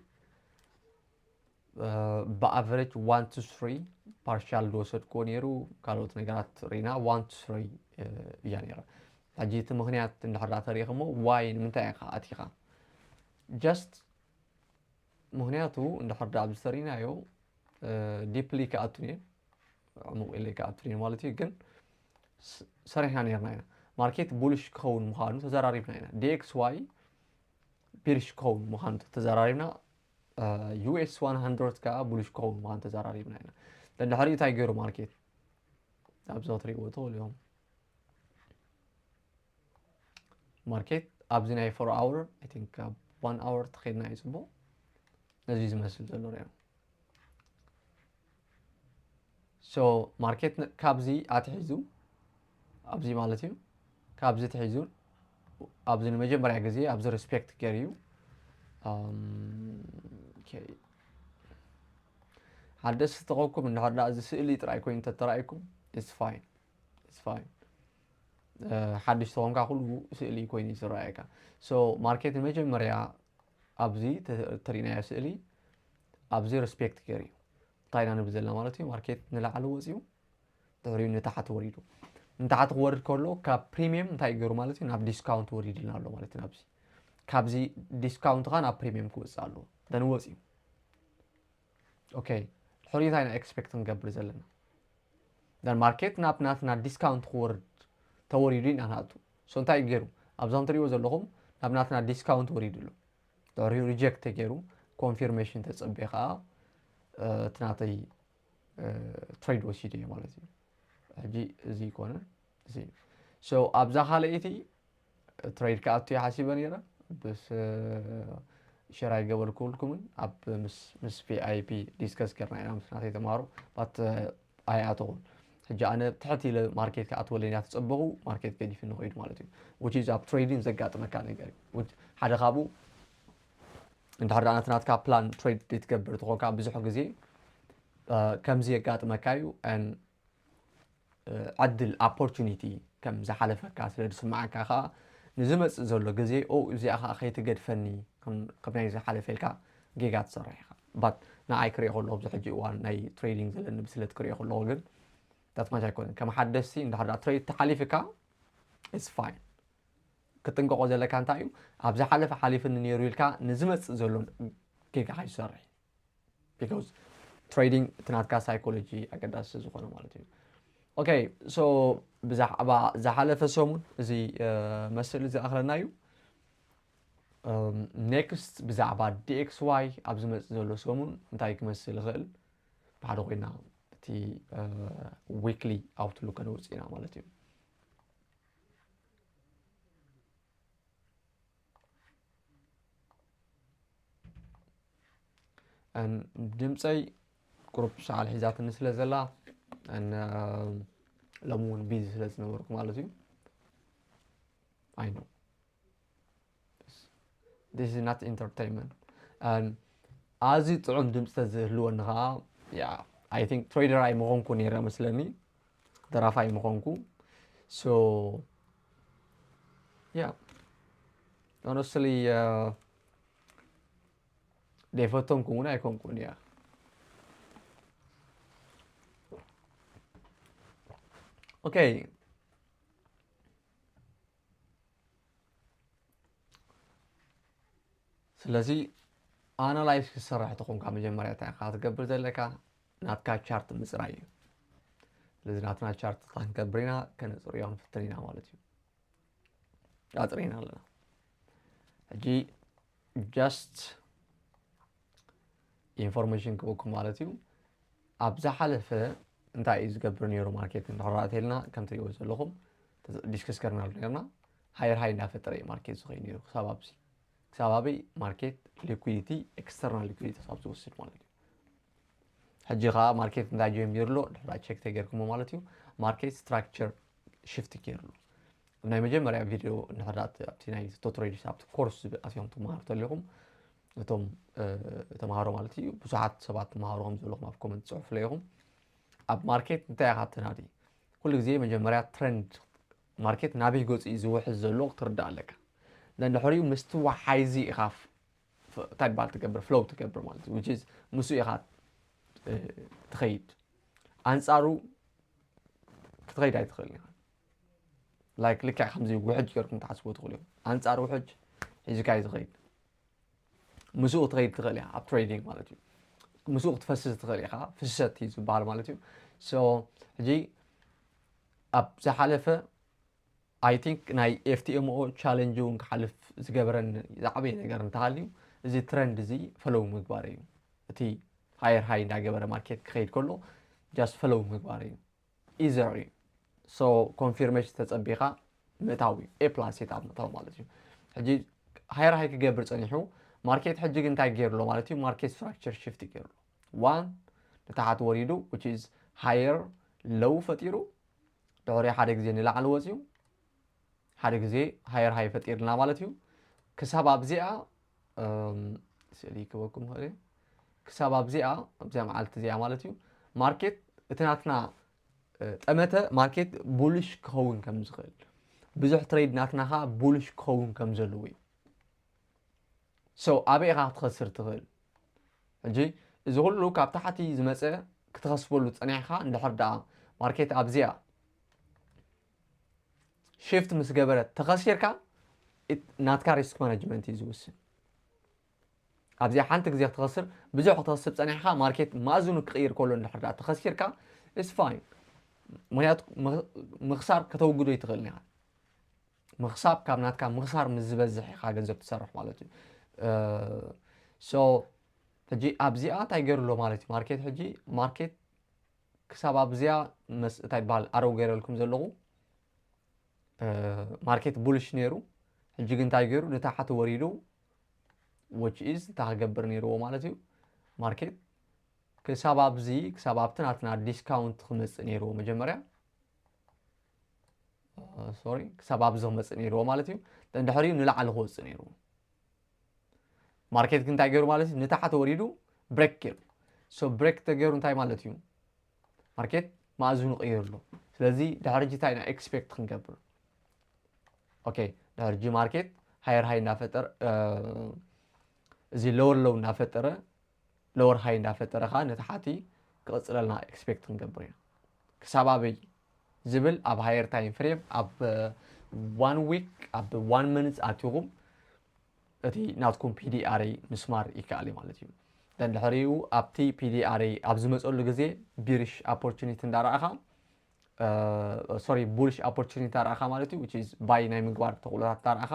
ብ average one to three partial ዝወሰድክዎ ነይሩ። ካልኦት ነገራት ሪና one to three እያ ነይራ። ሕጂ እቲ ምኽንያት እንድሕር ዳኣ ተሪኢኽሞ why ንምንታይ ኢኻ ኣቲኻ just ምኽንያቱ እንድሕር ዳኣ ኣብዚ ተሪእናዮ deeply ክኣቱ እየ ዕሙቕ ኢለ ክኣቱ እየ ማለት እዩ። ግን ሰሪሕና ነርና ኢና ማርኬት bullish ክኸውን ምዃኑ ተዘራሪብና ኢና። DXY bearish ክኸውን ምዃኑ ተዘራሪብና። US one hundred ከዓ bullish ክኸውን ምዃኑ ተዘራሪብና ኢና። ደድሕሪኡ እንታይ ገይሩ ማርኬት ኣብዚ ክትሪእዎ ትኽእሉ ኢኹም። ማርኬት ኣብዚ ናይ four hour I think one hour ተኸድና እዩ ፅቡቕ ነዚ ዝመስል ዘሎ ሪኦ። So ማርኬት ካብዚ ኣትሒዙ ኣብዚ ማለት እዩ ካብዚ ትሒዙ ኣብዚ ንመጀመርያ ግዜ ኣብዚ respect ገይሩ እዩ። ሓደ ዝተኸኩም እንድሕር እዚ ስእሊ ጥራይ ኮይኑ ተተራእይኩም it's fine it's fine። ሓድሽ ተኾንካ ኩሉ ስእሊ ኮይኑ እዩ ዝረኣየካ። So ማርኬት ንመጀመርያ ኣብዚ ተሪእናዮ ስእሊ ኣብዚ respect ገይሩ እዩ። እንታይ ኢና ንብል ዘለና ማለት እዩ ማርኬት ንላዕሊ ወፂኡ ድሕሪኡ ንታሕቲ ወሪዱ። ንታሕቲ ክወርድ ከሎ ካብ premium እንታይ ገይሩ ማለት እዩ ናብ discount ወሪድልና ኣሎ ማለት እዩ። ናብዚ ካብዚ discount ኻ ናብ premium ክወፅእ ኣለዎ። ደን ወፂኡ okay ድሕሪኡ እንታይ ኢና expect ክንገብር ዘለና? ደን ማርኬት ናብ ናትና discount ክወርድ ተወሪዱ ኢና ንኣቱ። So እንታይ ገይሩ ኣብዞም ትሪእዎ ዘለኹም ናብ ናትና discount ወሪዱ ኣሎ። ድሕሪኡ reject ተገይሩ confirmation ተፀበየ ከዓ እቲ ናተይ trade ወሲደ እየ ማለት እዩ። ሕጂ እዚ ይኮነ እዚ so ኣብዛ ካልኣይቲ trade ክኣቱ እየ ሓሲበ ነይረ። ብስ share ኣይገበርኩልኩምን ኣብ ምስ ምስ VIP discuss ገርና ኢና ምስ ናተይ ተማሃሮ but ኣይኣተኹን። ሕጂ ኣነ ትሕት ኢለ ማርኬት ክኣትወለይ እያ ተፀበኹ ማርኬት ገዲፉ ንኸይዱ ማለት እዩ። Which is ኣብ trading ዘጋጥመካ ነገር እዩ። ሓደ ካብኡ እንድሕር ደኣ ናትናትካ plan trade ዘይትገብር ተኾንካ ብዙሕ ግዜ ከምዚ የጋጥመካ እዩ። ዕድል opportunity ከም ዝሓለፈካ ስለ ዝስምዓካ ከዓ ንዝመፅእ ዘሎ ግዜ ኦ እዚኣ ከዓ ከይትገድፈኒ ከም ናይ ዝሓለፈ ኢልካ ጌጋ ትሰርሕ ኢኻ። But ንዓይ ክሪኦ ከለኹ ኣብዚ ሕጂ እዋን ናይ trading ዘለኒ ብስለት ክሪኦ ከለኹ ግን that's much ኣይኮነን። ከም ሓደስቲ እንድሕር ደኣ trade ተሓሊፍካ it's fine። ክትጥንቀቆ ዘለካ እንታይ እዩ? ኣብ ዝሓለፈ ሓሊፍኒ ነይሩ ኢልካ ንዝመፅእ ዘሎ ጌጋ ከይትሰርሕ። Because trading እቲ ናትካ psychology ኣገዳሲ ዝኾነ ማለት እዩ። Okay, so ብዛዕባ ዝሓለፈ ሰሙን እዚ መስል እዚ ኣኽለና እዩ። Next ብዛዕባ D X Y ኣብ ዝመፅእ ዘሎ ሰሙን እንታይ ክመስል ይኽእል ብሓደ ኮይና እቲ weekly outlook ከነውፅእ ኢና ማለት እዩ። ድምፀይ ቁሩብ ሰዓል ሒዛትኒ ስለ ዘላ ሎሚ እውን ቢዚ ስለ ዝነበርኩ ማለት እዩ። I know this is not entertainment። ኣዝዩ ጥዑም ድምፂ ተዝህልወኒ ከዓ I think trader ኣይምኾንኩ ነይረ መስለኒ፣ ደራፋይ ምኾንኩ። So yeah, honestly ደይፈተንኩ እውን ኣይኮንኩን እያ። Okay፣ ስለዚ ኣናላይዝ ክሰርሕ ተኾንካ መጀመርያ እንታይ ኢኻ ትገብር ዘለካ? ናትካ ቻርት ምፅራይ እዩ። ስለዚ ናትና ቻርት ክንገብር ኢና፣ ከነፅርዮ ክንፍትን ኢና ማለት እዩ። ኣፅሪና ኣለና። ሕጂ just ኢንፎርሜሽን ክበኩም ማለት እዩ። ኣብ ዝሓለፈ እንታይ እዩ ዝገብር ነይሩ ማርኬት እንድሕር ርኣ ተልና ከም ትሪእዎ ዘለኹም ዲስከስ ገርናሉ ነርና። ሃየር ሃይ እንዳፈጠረ እዩ ማርኬት ዝኸይድ ነይሩ ክሳብ ኣብዚ ክሳብ ኣበይ ማርኬት ሊኩዊዲቲ ኤክስተርናል ሊኩዊዲቲ ክሳብ ዝወስድ ማለት እዩ። ሕጂ ከዓ ማርኬት እንታይ ጀሚሩ ኣሎ ድሕራ ቸክ ተገይርኩሞ ማለት እዩ። ማርኬት ስትራክቸር ሽፍት ገይሩ ኣሎ። ኣብ ናይ መጀመርያ ቪድዮ እንድሕር ኣብቲ ናይ ቶትሬድስ ኣብቲ ኮርስ ኣትዮም ትመሃሩ ተለኹም እቶም ተምሃሮ ማለት እዩ ብዙሓት ሰባት ትመሃሩ ከም ዘለኹም ኣብ ኮመንት ፅሑፍለ ኢኹም። ኣብ ማርኬት እንታይ ኢኻ ትናዲ? ኩሉ ግዜ መጀመርያ ትረንድ ማርኬት ናበይ ገፂ እዩ ዝውሕዝ ዘሎ ክትርዳእ ኣለካ። እንድሕሪኡ ምስቲ ወሓይዚ ኢኻ እንታይ ባል ትገብር ፍሎው ትገብር ማለት እዩ። Which is ምስኡ ኢኻ ትኸይድ፣ ኣንፃሩ ክትኸይድ ኣይትኽእልን ኢኻ። ላይክ ልክዕ ከምዚ ውሕጅ ገርኩም ትሓስቦ ትኽእሉ እዮም። ኣንፃር ውሕጅ ሒዝካ እዩ ዝኸይድ። ምስኡ ክትኸይድ ትኽእል ኢኻ ኣብ ትሬዲንግ ማለት እዩ። ምስኡ ክትፈስስ ትኽእል ኢኻ። ፍሰት እዩ ዝበሃል ማለት እዩ። So ሕጂ ኣብ ዝሓለፈ I think ናይ F T M O ቻለንጅ እውን ክሓልፍ ዝገበረን ዝዓበየ ነገር እንተሃልዩ እዚ ትረንድ እዚ ፈለው ምግባር እዩ። እቲ ሃየር ሃይ እንዳገበረ ማርኬት ክኸይድ ከሎ just ፈለው ምግባር እዩ። ኢዘር እዩ። So ኮንፊርሜሽን ተፀቢኻ ምእታው እዩ። A plus ሴት ኣፕ ምእታው ማለት እዩ። ሕጂ ሃየር ሃይ ክገብር ፀኒሑ ማርኬት ሕጂ ግን እንታይ ገይሩ ኣሎ ማለት እዩ? ማርኬት ስትራክቸር ሽፍት ገይሩ ኣሎ። ዋን ንታሓት ወሪዱ which is higher low ፈጢሩ ድሕሪ ሓደ ግዜ ንላዕሊ ወፂኡ ሓደ ግዜ ሃየር ሃይ ፈጢርና ማለት እዩ። ክሳብ ኣብዚኣ ስእሊ ክበኩም ኽእል ክሳብ ኣብዚኣ ኣብዚኣ መዓልቲ እዚኣ ማለት እዩ ማርኬት እቲ ናትና ጠመተ ማርኬት ቡልሽ ክኸውን ከም ዝኽእል ብዙሕ ትሬድ ናትና ከዓ ቡልሽ ክኸውን ከም ዘለዎ እዩ። So ኣበይ ኢኻ ክትኸስር ትኽእል? ሕጂ እዚ ኩሉ ካብ ታሕቲ ዝመፀ ክትኸስበሉ ፀኒሕካ እንድሕር ደኣ ማርኬት ኣብዚኣ ሽፍት ምስ ገበረት ተኸሲርካ ናትካ ሪስክ ማናጅመንት እዩ ዝውስን። ኣብዚኣ ሓንቲ ግዜ ክትኸስር ብዙሕ ክትኸስብ ፀኒሕካ ማርኬት ማእዝኑ ክቕይር ከሎ እንድሕር ደኣ ተኸሲርካ it's fine። ምክንያቱ ምኽሳር ከተወግዶ ይትኽእል ኢኻ። ምኽሳብ ካብ ናትካ ምኽሳር ምስ ዝበዝሕ ኢኻ ገንዘብ ትሰርሕ ማለት እዩ። So ሕጂ ኣብዚኣ እንታይ ገይሩ ኣሎ ማለት እዩ ማርኬት ሕጂ ማርኬት ክሳብ ኣብዚኣ እንታይ በሃል ኣረው ገይረልኩም ዘለኹ ማርኬት ቡልሽ ነይሩ። ሕጂ ግን እንታይ ገይሩ ንታሕቲ ወሪዱ which is እንታይ ክገብር ነይርዎ ማለት እዩ ማርኬት ክሳብ ኣብዚ ክሳብ ኣብቲ ናትና ዲስካውንት ክመፅእ ነይርዎ መጀመርያ ሶሪ ክሳብ ኣብዚ ክመፅእ ነይርዎ ማለት እዩ። እንድሕሪኡ ንላዕሊ ክወፅእ ነይርዎ። ማርኬት ግን እንታይ ገይሩ ማለት እዩ ንታሕቲ ወሪዱ ብሬክ ገይሩ። So ብሬክ ተገይሩ እንታይ ማለት እዩ? ማርኬት ማእዝኑ ቀይሩ ኣሎ። ስለዚ ድሕሪ ሕጂ እንታይ ኢና ኤክስፔክት ክንገብር? ኦኬ ድሕሪ ሕጂ ማርኬት ሃየር ሃይ እናፈጠረ እዚ ሎወር ሎው እናፈጠረ ሎወር ሃይ እንዳፈጠረ ከዓ ንታሕቲ ክቕፅለልና ኤክስፔክት ክንገብር ኢና። ክሳብ ኣበይ ዝብል ኣብ ሃየር ታይም ፍሬም ኣብ one week ኣብ one month ኣቲኹም እቲ ናትኩም PDRA ምስማር ይከኣል እዩ ማለት እዩ። ደን ድሕሪኡ ኣብቲ PDRA ኣብ ዝመፀሉ ግዜ bearish opportunity እንዳረኣኻ sorry bullish opportunity እንዳረኣኻ ማለት እዩ which is buy ናይ ምግባር ተኽእሎታት እንዳረኣኻ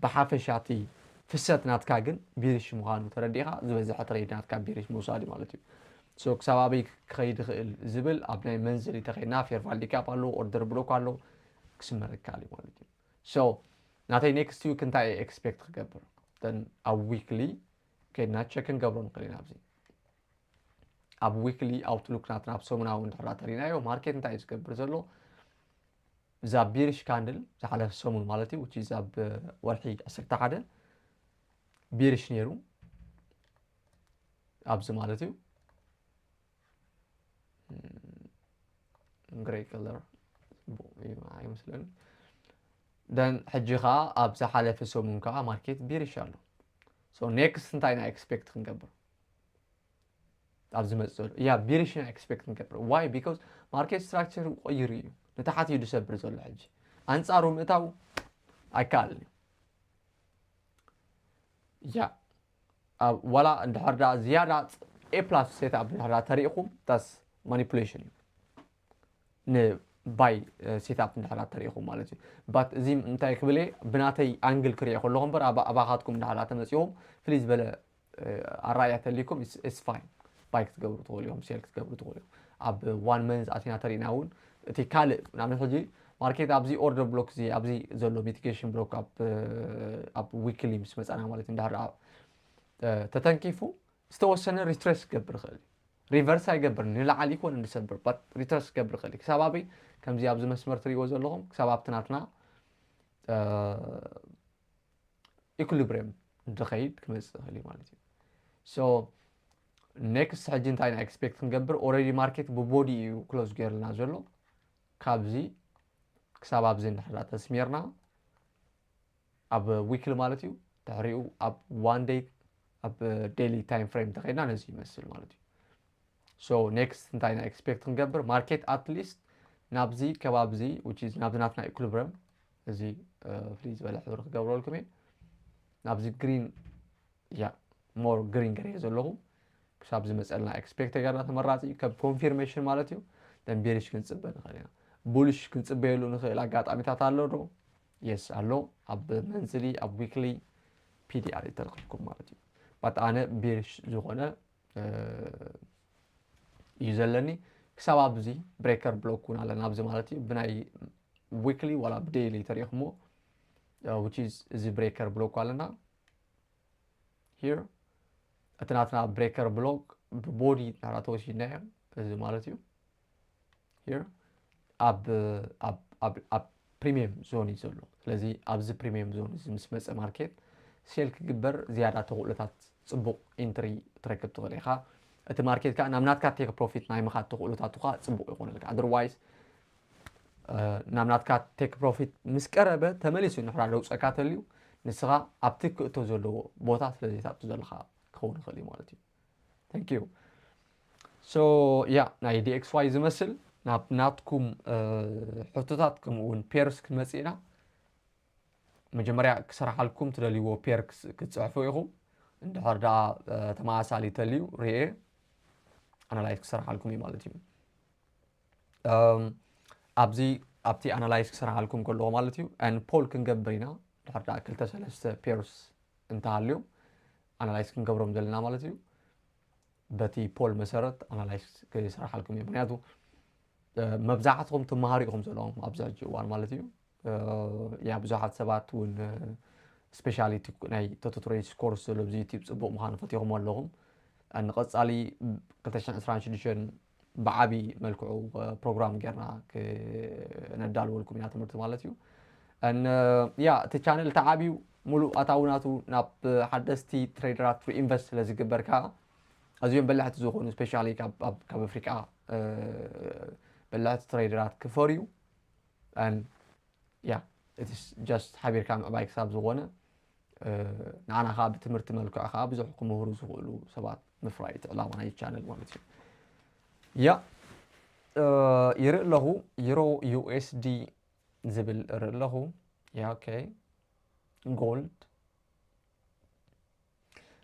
ብሓፈሻ እቲ ፍሰት ናትካ ግን bearish ምዃኑ ተረዲእኻ ዝበዝሐ trade ናትካ bearish ምውሳድ እዩ ማለት እዩ። So ክሳብ ኣበይ ክኸይድ ይኽእል ዝብል ኣብ ናይ monthly ተኸይድና fair value gap ኣሎ፣ order block ኣሎ፣ ክስመር ይከኣል እዩ ማለት እዩ። So ናተይ next week እንታይ እየ expect ክገብር then ኣብ weekly ከይድና check ክንገብሮ ንኽእል ኢና ኣብዚ ኣብ weekly outlook ናትና ኣብ ሰሙናዊ እንድሕር ተሪናዮ market እንታይ እዩ ዝገብር ዘሎ እዛ bearish candle ዝሓለፈ ሰሙን ማለት እዩ which is ኣብ ወርሒ ዓሰርተ ሓደ bearish ነይሩ ኣብዚ ማለት እዩ grey color ይመስለኒ then ሕጂ ከዓ ኣብ ዝሓለፈ ሰሙን ከዓ market bearish ኣሎ so next እንታይ ኢና expect ክንገብር ኣብ ዝመፅእ ዘሎ ያ bearish ኢና expect ክንገብር why because market structure ቀይሩ እዩ ንታሕት እዩ ዝሰብር ዘሎ ሕጂ ኣንፃሩ ምእታው ኣይከኣልን እዩ ያ ዋላ እንድሕር ዳ ዝያዳ A plus setup እንድሕር ዳ ተሪእኹም that's manipulation እዩ ን buy setup እንድሕር ዳ ተሪእኹም ማለት እዩ but እዚ እንታይ ክብል እየ ብናተይ angle ክሪኦ ከለኹ እምበር ኣባኻትኩም እንድሕር ዳ ተመፂኹም ፍልይ ዝበለ ኣራእያ ተልይኩም it's fine buy ክትገብሩ ትኽእሉ እዮም sell ክትገብሩ ትኽእሉ እዮም ኣብ one month ኣቲና ተሪእና እውን እቲ ካልእ ንኣብነት ሕጂ market ኣብዚ order block እዚ ኣብዚ ዘሎ mitigation block ኣብ weekly ምስ መፃና ማለት እንድሕር ተተንኪፉ ዝተወሰነ retrace ክገብር ይኽእል reverse ኣይገብር ንላዕሊ ይኮነ ንሰብር but retrace ክገብር ይኽእል ክሳብ ኣበይ ከምዚ ኣብዚ መስመር ትሪእዎ ዘለኹም ክሳብ ኣብቲ ናትና equilibrium ድኸይድ ክመፅእ ይኽእል እዩ ማለት እዩ so next ሕጂ እንታይ ኢና expect ክንገብር already market ብ body እዩ close ገይርልና ዘሎ ካብዚ ክሳብ ኣብዚ እንድሕር ተስሚርና ኣብ weekly ማለት እዩ ድሕሪኡ ኣብ one day ኣብ daily time frame ተኸይድና ነዚ ይመስል ማለት እዩ so next እንታይ ኢና expect ክንገብር market at least ናብዚ ከባብዚ which is ናብዚ ናትና equilibrium እዚ ፍልይ ዝበለ ሕብሪ ክገብረልኩም እየ ናብዚ green ያ more green ገይረ ዘለኹ ክሳብ ዝመፀልና expect ገርና ተመራፂ ከም confirmation ማለት እዩ then bearish ክንፅበ ንኽእል ኢና bullish ክንፅበየሉ ንኽእል ኣጋጣሚታት ኣሎ ዶ yes ኣሎ ኣብ monthly ኣብ weekly PDR ተረኺብኩም ማለት እዩ but ኣነ bearish ዝኾነ እዩ ዘለኒ ክሳብ ኣብዚ breaker block እውን ኣለና ኣብዚ ማለት እዩ ብናይ weekly ዋላ ብ daily ተሪእኹሞ which is እዚ breaker block ኣለና here እቲ ናትና breaker block ብ body ናራ ተወሲድናዮ እዚ ማለት እዩ here ኣብ ኣብ ኣብ ኣብ premium zone እዩ ዘሎ ስለዚ ኣብዚ premium zone እዚ ምስ መፀ market sell ክግበር ዝያዳ ተኽእሎታት ፅቡቕ entry ክትረክብ ትኽእል ኢኻ እቲ market ከዓ ናብ ናትካ take profit ናይ ምኻድ ተኽእሎታቱ ከዓ ፅቡቕ ይኾነልካ otherwise ናብ ናትካ take profit ምስ ቀረበ ተመሊሱ ንሕራ ለውፀካ ተልዩ ንስኻ ኣብቲ ክእቶ ዘለዎ ቦታ ስለ ዘይታእቱ ዘለኻ ክኸውን ይኽእል እዩ ማለት እዩ thank you so ያ ናይ DXY ዝመስል ናብ ናትኩም ሕቶታት ከምኡ እውን pairs ክንመፅእ ኢና መጀመርያ ክሰርሓልኩም ትደልይዎ pair ክትፅሕፉ ኢኹም እንድሕር ደኣ ተመሳሳሊ ተልዩ ርኤ analyze ክሰርሓልኩም እዩ ማለት እዩ ኣብዚ ኣብቲ analyze ክሰርሓልኩም ከለኹ ማለት እዩ and poll ክንገብር ኢና ድሕር ደኣ ክልተ ሰለስተ pairs እንተሃልዮም analyze ክንገብሮም ዘለና ማለት እዩ በቲ poll መሰረት analyze ክሰርሓልኩም እዩ ምክንያቱ መብዛሕትኹም ትመሃሩ ኢኹም ዘለኹም ኣብዚ ሕጂ እዋን ማለት እዩ ያ ብዙሓት ሰባት እውን specially ናይ ቶቶትሬስ course ዘሎ ኣብዚ YouTube ፅቡቕ ምዃኑ ፈቲኹም ኣለኹም ንቐፃሊ ክልተ ሽሕን ዕስራን ሽዱሽተን ብዓቢ መልክዑ ፕሮግራም ጌርና ክነዳልወልኩም ኢና ትምህርቲ ማለት እዩ ያ እቲ ቻነል ተዓብዩ ሙሉእ ኣታዊ ናቱ ናብ ሓደስቲ ትሬደራት reinvest ስለ ዝግበር ከዓ ኣዝዮም በላሕቲ ዝኾኑ specially ካብ ኣፍሪቃ በላሕቲ ትሬደራት ክፈርዩ ያ just ሓቢርካ ምዕባይ ክሳብ ዝኾነ ንዓና ከዓ ብትምህርቲ መልክዑ ከዓ ብዙሕ ክምህሩ ዝኽእሉ ሰባት ምፍራይ እቲ ዕላማ ናይ ቻነል ማለት እዩ ያ ይርኢ ኣለኹ ዩሮ USD ዝብል እርኢ ኣለኹ። ያ okay, gold።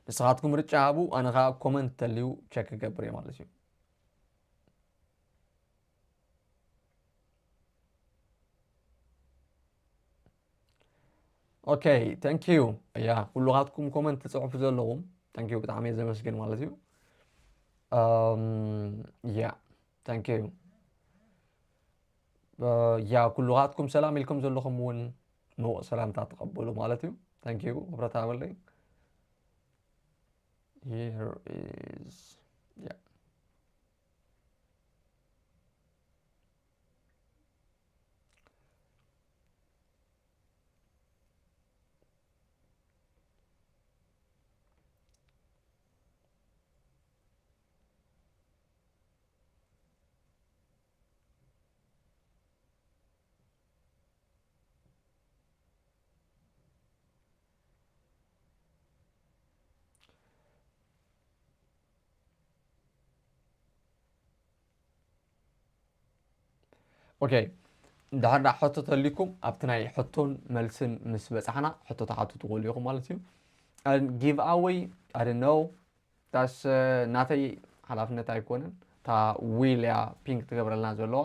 ንስኻትኩም ምርጫ ሃቡ፣ ኣነ ኸዓ comment ተልዩ check ክገብር እየ ማለት እዩ። Okay, thank you። ያ ኩሉኻትኩም comment ትጽሕፉ ዘለኹም thank you ብጣዕሚ እየ ዘመስግን ማለት እዩ። ያ thank you። ያ ኩሉኻትኩም ሰላም ኢልኩም ዘለኹም እውን ምዉቕ ሰላምታ ተቐበሉ ማለት እዩ። Thank you ክብረት ሃበለይ። Here is yeah. Okay, እንድሕር ደኣ ሕቶ ተልዩኩም ኣብቲ ናይ ሕቶን መልስን ምስ በጻሕና ሕቶ ትሓቱ ትኽእሉ ኢኹም ማለት እዩ። Giveaway I don't know that's ናተይ ሓላፍነት ኣይኮነን። እታ ዊል እያ ping ትገብረልና ዘለዋ።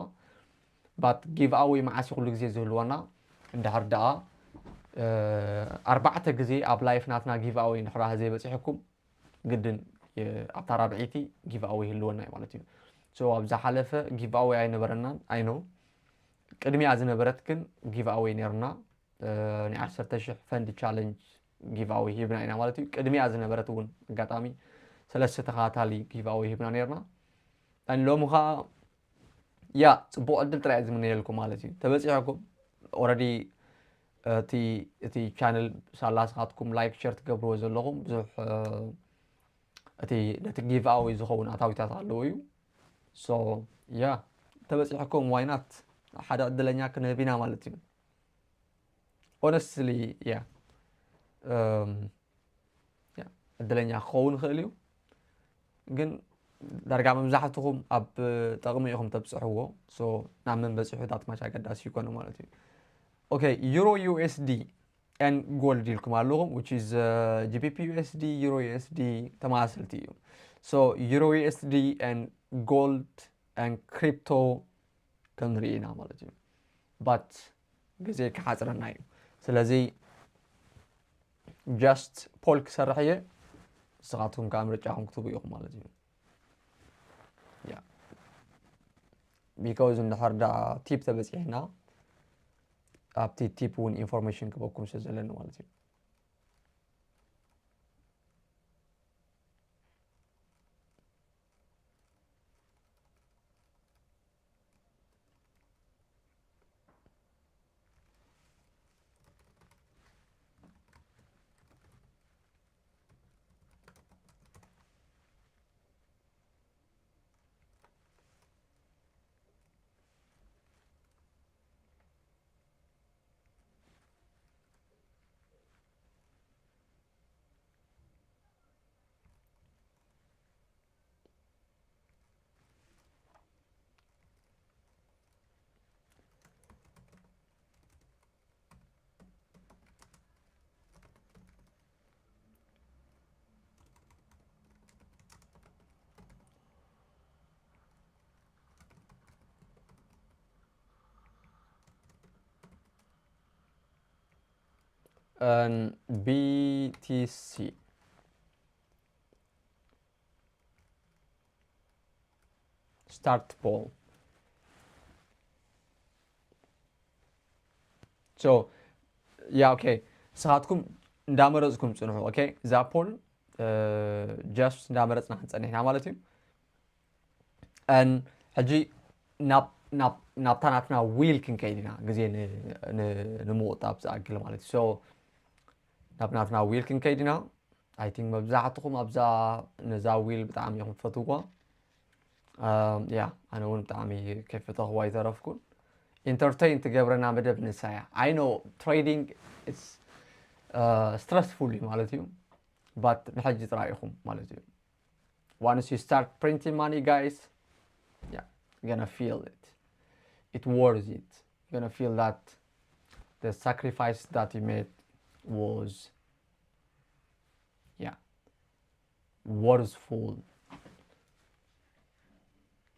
But giveaway መዓስ እዩ ኩሉ ግዜ ዝህልወና? እንድሕር ደኣ ኣርባዕተ ግዜ ኣብ live ናትና giveaway እንድሕር ዘይበጺሕኩም ግድን ኣብታ ራብዐይቲ giveaway ይህልወና እዩ ማለት እዩ። So ኣብ ዝሓለፈ giveaway ኣይነበረናን I know። ቅድሚኣ ዝነበረት ግን giveaway ነይርና። ናይ ዓሰርተ ሽሕ ፈንድ challenge giveaway ሂብና ኢና ማለት እዩ። ቅድሚኣ ዝነበረት እውን ኣጋጣሚ ሰለስተ ተኸታታሊ giveaway ሂብና ነይርና። And ሎሚ ኸዓ ያ ጽቡቕ ዕድል ጥራይ ዝምነየልኩም ማለት እዩ። ተበጺሕኩም already እቲ እቲ channel ሳላ ስኻትኩም like share ትገብርዎ ዘለኹም ብዙሕ እቲ ነቲ giveaway ዝኸውን ኣታዊታት ኣለዎ እዩ። So ያ ተበጺሕኩም why not ሓደ ዕድለኛ ክንህብ ኢና ማለት እዩ። Honestly yeah ዕድለኛ ክኸውን ይኽእል እዩ ግን ዳርጋ መብዛሕትኹም ኣብ ጠቕሚ ኢኹም ተብፅሕዎ። So ናብ መን በፂሑ that much ኣገዳሲ ይኮነ ማለት እዩ። Okay, euro USD and gold ኢልኩም ኣለኹም which is GBP USD, euro USD ተመሳሰልቲ እዩ። So euro USD and gold and crypto ክንርኢ ኢና ማለት እዩ። But ግዜ ክሓፅረና እዩ። ስለዚ just poll ክሰርሕ እየ፣ ንስኻትኩም ከዓ ምርጫኹም ክትቡ ኢኹም ማለት እዩ። Yeah, because እንድሕር ዳ tip ተበፂሕና ኣብቲ tip እውን information ክበኩም ስለ ዘለኒ ማለት እዩ። And BTC start poll. So yeah, okay, ንስኻትኩም እንዳመረፅኩም ፅንሑ። Okay, እዛ poll just እንዳመረፅና ክንፀንሕና ማለት እዩ። And ሕጂ ናብ ናብ ናብታ ናትና ዊል ክንከይድ ኢና፣ ግዜ ን- ን- ንምቑጣብ ዝኣክል ማለት እዩ። So ናብ ናትና ዊል ክንከይድ ኢና። I think መብዛሕትኹም ኣብዛ ነዛ ዊል ብጣዕሚ ኢኹም ትፈትውዋ። ያ ኣነ እውን ብጣዕሚ ከይፈተኽዋ ኣይተረፍኩን። Entertain ትገብረና መደብ ንሳ እያ። I know trading it's stressful እዩ ማለት እዩ፣ but ንሕጂ ጥራይ ኢኹም ማለት እዩ። Once you start printing money, guys, yeah, you're gonna feel it. It worth it. You're gonna feel that the sacrifice that you made was, yeah, worthful.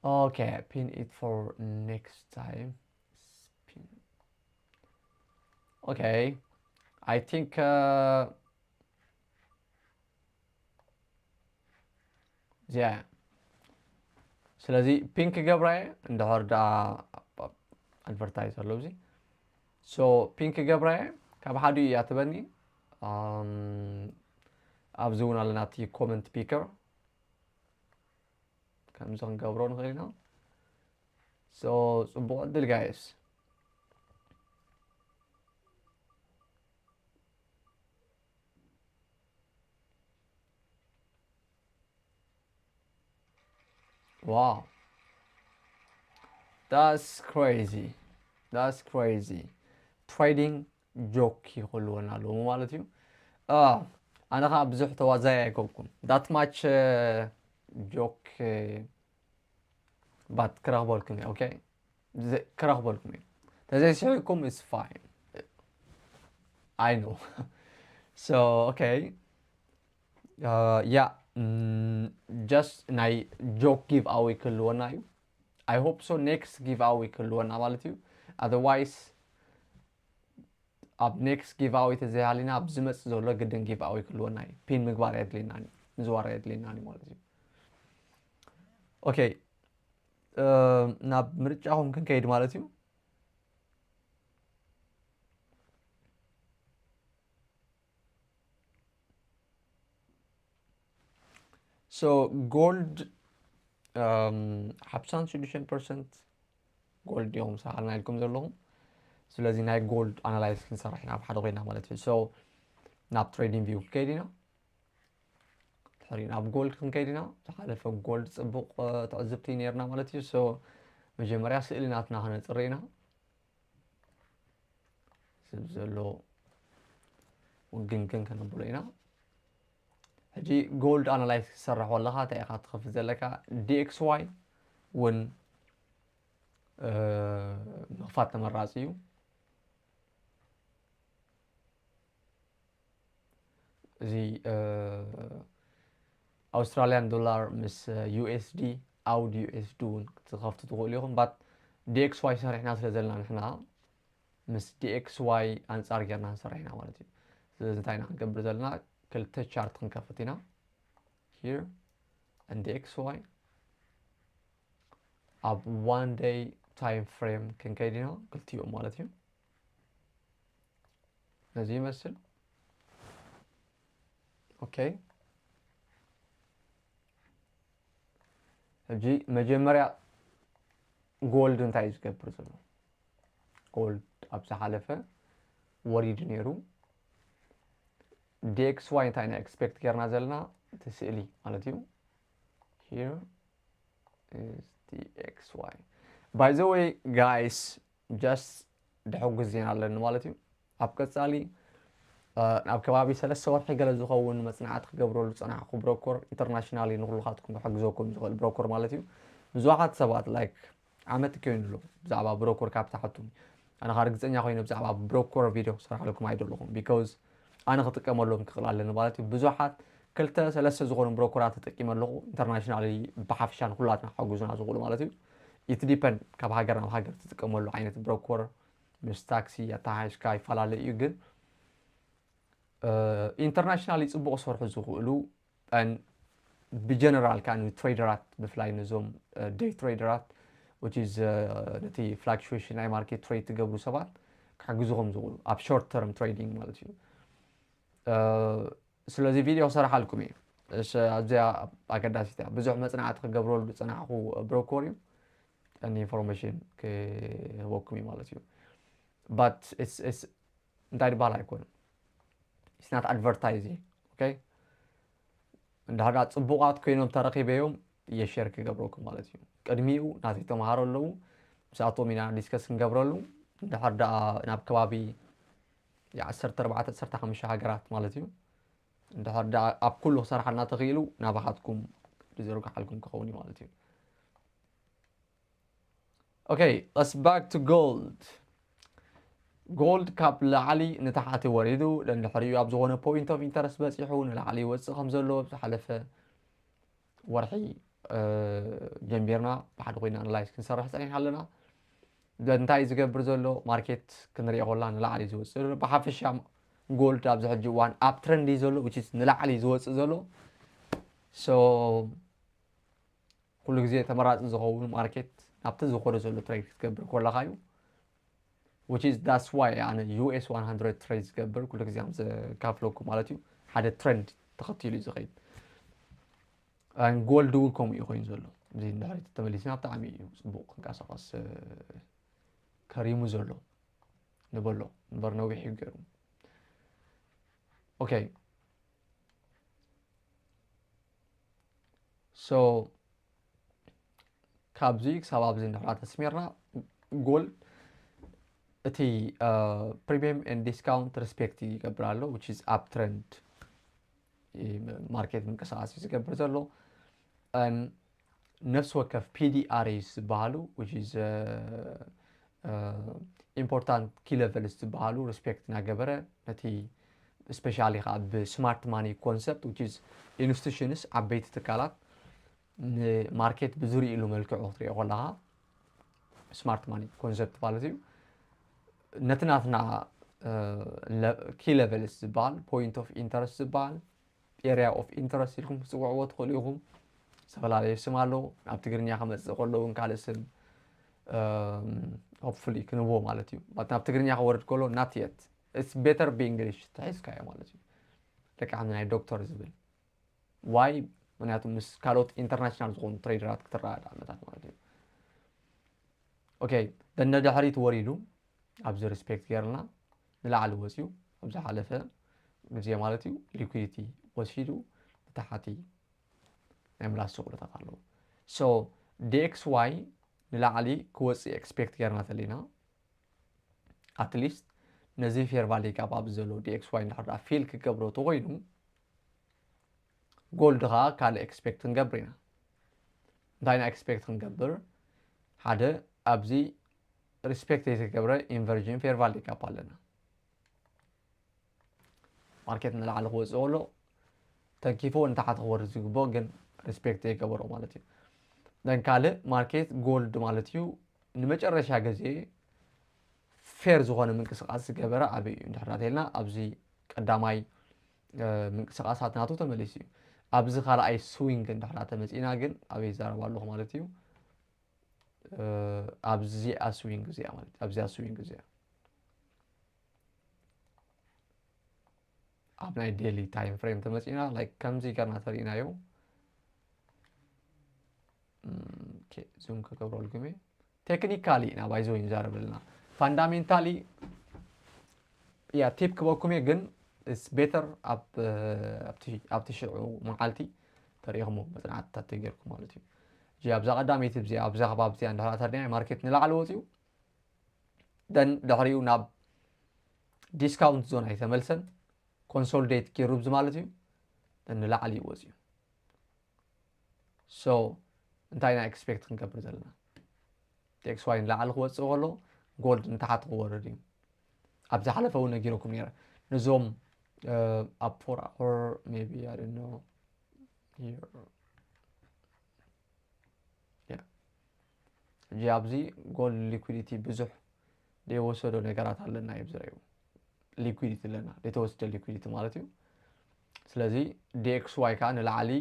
Okay, pin it for next time. Pin. Okay, I think, uh, yeah. ስለዚ ፒን ክገብራ እየ፣ እንድሕር ደኣ ኣድቨርታይዝ ኣሎ እዚ። So ፒን ክገብራ እየ፣ ካብ ሓዲኡ እያ ትበኒ። ኣም፣ ኣብዚ እውን ኣለና እቲ ኮመንት ፒከር፣ ከምዚ ክንገብሮ ንኽእል ኢና። So ጽቡቕ ዕድል ጋይስ። Wow, that's crazy, that's crazy. Trading joke ይኽልወና ኣለዉ ማለት እዩ። ኣነ ከዓ ብዙሕ ተዋዛይ ኣይኮንኩም፣ that much joke but ክረኽበልኩም እየ። Okay፣ ክረኽበልኩም እየ። ተዘይስሒኩም it's fine, I know. So okay, yeah, just ናይ joke give away ክህልወና እዩ። I hope so next give away ክህልወና ማለት እዩ። Otherwise ኣብ next give away ተዘይሃሊና ኣብ ዝመጽእ ዘሎ ግድን give away ክህልወና እዩ። ፒን ምግባር የድልየና፣ ምዝዋር የድልየና ማለት እዩ። Okay፣ ናብ ምርጫኹም ክንከይድ ማለት እዩ። So ጎልድ ሓምሳን ሽዱሽተን ፐርሰንት ጎልድ እዮም ሰሃልና ኢልኩም ዘለኹም። ስለዚ ናይ ጎልድ ኣናላይዝ ክንሰርሕ ኢና ኣብ ሓደ ኮይና ማለት እዩ። So ናብ ትሬዲንግ ቪው ክንከይድ ኢና። ድሕሪ ናብ ጎልድ ክንከይድ ኢና። ዝሓለፈ ጎልድ ጽቡቕ ትዕዝብቲ ነርና ማለት እዩ። So መጀመርያ ስእሊ ናትና ከነጽሪ ኢና። ስብ ዘሎ ውግንግን ከነብሎ ኢና። ሕጂ ጎልድ ኣናላይዝ ክሰርሕ ከለኻ እንታይ ኢኻ ትኸፍት ዘለካ? D X Y እውን ምኽፋት ተመራፂ እዩ። እዚ ኣውስትራሊያን ዶላር ምስ U S D፣ AUD U S D እውን ክትኸፍቱ ትኽእሉ ኢኹም። But D X Y ሰሪሕና ስለ ዘለና ንሕና ምስ D X Y ኣንጻር ጌርና ንሰርሕ ኢና ማለት እዩ። ስለዚ እንታይ ኢና ክንገብር ዘለና? ክልተ ቻርት ክንከፍት ኢና። Here and D X Y ኣብ one day time frame ክንከይድ ኢና፣ ክልቲኡ ማለት እዩ። ነዚ ይመስል። Okay፣ ሕጂ መጀመርያ ጎልድ እንታይ እዩ ዝገብር ዘሎ? ጎልድ ኣብ ዝሓለፈ ወሪዱ ነይሩ። D X Y እንታይ ኢና ኤክስፔክት ጌርና ዘለና? እቲ ስእሊ ማለት እዩ። Here is D X Y. By the way guys, just ደሕጉስ ዜና ኣለኒ ማለት እዩ። ኣብ ቀጻሊ ናብ ከባቢ ሰለስተ ወርሒ ገለ ዝኸውን መጽናዕቲ ክገብረሉ ዝጸናሕኩ ብሮኮር፣ ኢንተርናሽናሊ ንኩልኻትኩም ክሕግዘኩም ዝኽእል ብሮኮር ማለት እዩ። ብዙሓት ሰባት ላይክ ዓመት ኮይኑ ኣሎ ብዛዕባ ብሮኮር ካብ ትሓቱኒ። ኣነ ርግጸኛ ኮይነ ብዛዕባ ብሮኮር ቪድዮ ክሰርሓለኩም ኣይደለኹም፣ ቢኮዝ ኣነ ክጥቀመሎም ክኽእል ኣለኒ ማለት እዩ። ብዙሓት ክልተ ሰለስተ ዝኾኑ ብሮኮራት ተጠቂመ ኣለኹ። ኢንተርናሽናሊ ብሓፈሻ ንኩላትና ክሕግዙና ዝኽእሉ ማለት እዩ። ኢት ዲፐንድ ካብ ሃገር ናብ ሃገር ትጥቀመሉ ዓይነት ብሮኮር ምስ ታክሲ ኣተሓሒዝካ ይፈላለ እዩ። ግን ኢንተርናሽናሊ ጽቡቕ ክሰርሑ ዝኽእሉ ብጀነራል ከዓ ንትሬደራት ብፍላይ ነዞም ደይ ትሬደራት which is ነቲ ፍላክቹዌሽን ናይ ማርኬት ትሬድ ትገብሩ ሰባት ክሕግዝኹም ዝኽእሉ ኣብ ሾርት ተርም ትሬዲንግ ማለት እዩ። ስለዚ ቪድዮ ክሰርሓልኩም እዩ። ኣብዚኣ ኣገዳሲት እያ። ብዙሕ መፅናዕቲ ክገብረሉ ዝፀናሕኩ ብሮኮር እዩ። ጠኒ ኢንፎርሜሽን ክህበኩም እዩ ማለት እዩ። ባት እንታይ ድበሃል ኣይኮነን። It's not advertising. Okay፣ እንድሕር ደኣ ፅቡቓት ኮይኖም ተረኺበዮም እየ ሼር ክገብረኩም ማለት እዩ። ቅድሚኡ ናተይ ተምሃሮ ኣለዉ፣ ምስኣቶም ኢና ዲስከስ ክንገብረሉ። እንድሕር ደኣ ናብ ከባቢ ዓሰርተ ኣርባዕተ ዓሰርተ ሓሙሽተ ሃገራት ማለት እዩ። እንድሕር ደኣ ኣብ ኩሉ ክሰርሓልና ተኽኢሉ ናባኻትኩም ዝዝርግሓልኩም ክኸውን እዩ ማለት እዩ። Okay, let's back to gold. ጎልድ ካብ ላዕሊ ንታሕቲ ወሪዱ፣ ደንድሕሪኡ ኣብ ዝኾነ point of interest በፂሑ ንላዕሊ ይወፅእ ከም ዘሎ ዝሓለፈ ወርሒ ጀሚርና ብሓደ ኮይና ኣናላይዝ ክንሰርሕ ፀኒሕና ኣለና። እንታይ ዝገብር ዘሎ ማርኬት ክንሪኦ ከላ ንላዕሊ ዝወፅእ ዘሎ። ብሓፈሻ ጎልድ ኣብዚ ሕጂ እዋን ኣብ ትረንድ እዩ ዘሎ፣ which is ንላዕሊ ዝወፅእ ዘሎ። So ኩሉ ግዜ ተመራፂ ዝኸውን ማርኬት ናብቲ ዝኾነ ዘሎ ትሬድ ክትገብር ከለኻ እዩ። Which is that's why ኣነ ዩ ኤስ ዋን ሃንድረድ ትሬድ ዝገብር ኩሉ ግዜ ከም ዘካፍለኩም ማለት እዩ። ሓደ ትረንድ ተኸቲሉ እዩ ዝኸይድ። ጎልድ እውን ከምኡ እዩ ኮይኑ ዘሎ። እዚ ንድሕሪት ተመሊስና ብጣዕሚ እዩ ፅቡቕ ክንቀሳቐስ ከሪሙ ዘሎ ንበሎ እምበር ነዊሕ እዩ ገይሩ። ኦኬ so ካብዚ ክሳብ ኣብዚ እንድሕራ ተስሚርና ጎልድ እቲ premium and discount respect ይገብር ኣሎ, which is up trend ማርኬት ምንቅስቃስ እዩ ዝገብር ዘሎ። ነፍሲ ወከፍ ፒ ዲ ኣር ኤስ ዝበሃሉ, which is important key levels ዝበሃሉ respect እናገበረ ነቲ especially ከዓ ብ smart money concept, which is institutions, ዓበይቲ ትካላት ንማርኬት ብዝርእሉ መልክዑ ክትሪኦ ከለካ smart money concept ማለት እዩ። ነቲ ናትና key levels ዝበሃል, point of interest ዝበሃል, area of interest ኢልኩም ክትፅውዕዎ ትኽእሉ ኢኹም። ዝተፈላለዩ ስም ኣለዎ። ኣብ ትግርኛ ክመፅእ ከሎ እውን ካልእ ስም hopefully ክንህቦ ማለት እዩ። ናብ ትግርኛ ክወርድ ከሎ not yet, it's better ብእንግሊሽ ተሒዝካዮ ማለት እዩ። ልክዕ ከምዚ ናይ ዶክተር ዝብል ዋይ ምክንያቱ ምስ ካልኦት ኢንተርናሽናል ዝኾኑ ትሬደራት ክትረዳዳእ መታት ማለት እዩ። ኦኬ ነድሕሪት ወሪዱ ኣብዚ ሪስፔክት ገይርና ንላዕሊ ወፅዩ ኣብ ዝሓለፈ ግዜ ማለት እዩ ሊኩዲቲ ወሲዱ ብታሕቲ ናይ ምላስ ስቕሉታት ኣለዉ። So ዲ ኤክስ ዋይ ንላዕሊ ክወፅእ ኤክስፔክት ገይርና ተለና at least ነዚ ፌር ቫሊ ጋፕ ኣብዚ ዘሎ ዲ ኤክስ ዋይ እንድሕር ዳኣ ፊል ክገብሮ ተኮይኑ ጎልድ ከዓ ካልእ ኤክስፔክት ክንገብር ኢና። እንታይ ኢና ኤክስፔክት ክንገብር? ሓደ ኣብዚ ሪስፔክት ዘይተገብረ ኢንቨርዥን ፌር ቫሊ ጋፕ ኣለና። ማርኬት ንላዕሊ ክወፅእ ከሎ ተንኪፎ ንታሕቲ ክወርድ ዝግብኦ ግን ሪስፔክት ዘይገበሮ ማለት እዩ። ደን ካልእ ማርኬት ጎልድ ማለት እዩ ንመጨረሻ ግዜ ፌር ዝኾነ ምንቅስቃስ ዝገበረ ኣበይ እዩ እንድሕር ተልና ኣብዚ ቀዳማይ ምንቅስቃሳት ናቱ ተመሊሱ እዩ። ኣብዚ ካልኣይ ስዊንግ እንድሕር ተመፂና ግን ኣበይ ይዛረብ ኣለኹ ማለት እዩ። ኣብዚኣ ስዊንግ እዚኣ ማለት ኣብዚኣ ስዊንግ እዚኣ ኣብ ናይ ዴሊ ታይም ፍሬም ተመፂና ላይክ ከምዚ ገርና ተሪእናዮ። ዙም ክገብረልኩም እየ። ቴክኒካሊ ኢና ባይዘወይ ንዛረብ ኣለና። ፋንዳሜንታሊ ያ ቲፕ ክበኩም እየ ግን it's better ኣብቲ ሽዑ መዓልቲ ተሪኢኹሞ መፅናዕትታት ተገይርኩም ማለት እዩ። እዚ ኣብዛ ቀዳመይቲ እዚኣ ኣብዛ ከባቢ እዚኣ እንድሕር ተሪና ማርኬት ንላዕሊ ወፂኡ ደን ድሕሪኡ ናብ ዲስካውንት ዞን ኣይተመልሰን ኮንሶሊዴት ገይሩ ብዚ ማለት እዩ። ደን ንላዕሊ እዩ ወፂኡ። So እንታይ ኢና ኤክስፔክት ክንገብር ዘለና? ዲ ኤክስ ዋይ ንላዕሊ ክወፅእ ከሎ ጎልድ ንታሕቲ ክወርድ እዩ። ኣብ ዝሓለፈ እውን ነጊረኩም ነይረ ነዞም ኣብ ፎር ኣወር maybe I don't know here ሕጂ ኣብዚ ጎልድ ሊኩዲቲ ብዙሕ ዘይወሰዶ ነገራት ኣለና እዮም ዝረዩ። ሊኩዲቲ ኣለና ዘይተወስደ ሊኩዲቲ ማለት እዩ። ስለዚ ዲ ኤክስ ዋይ ከዓ ንላዕሊ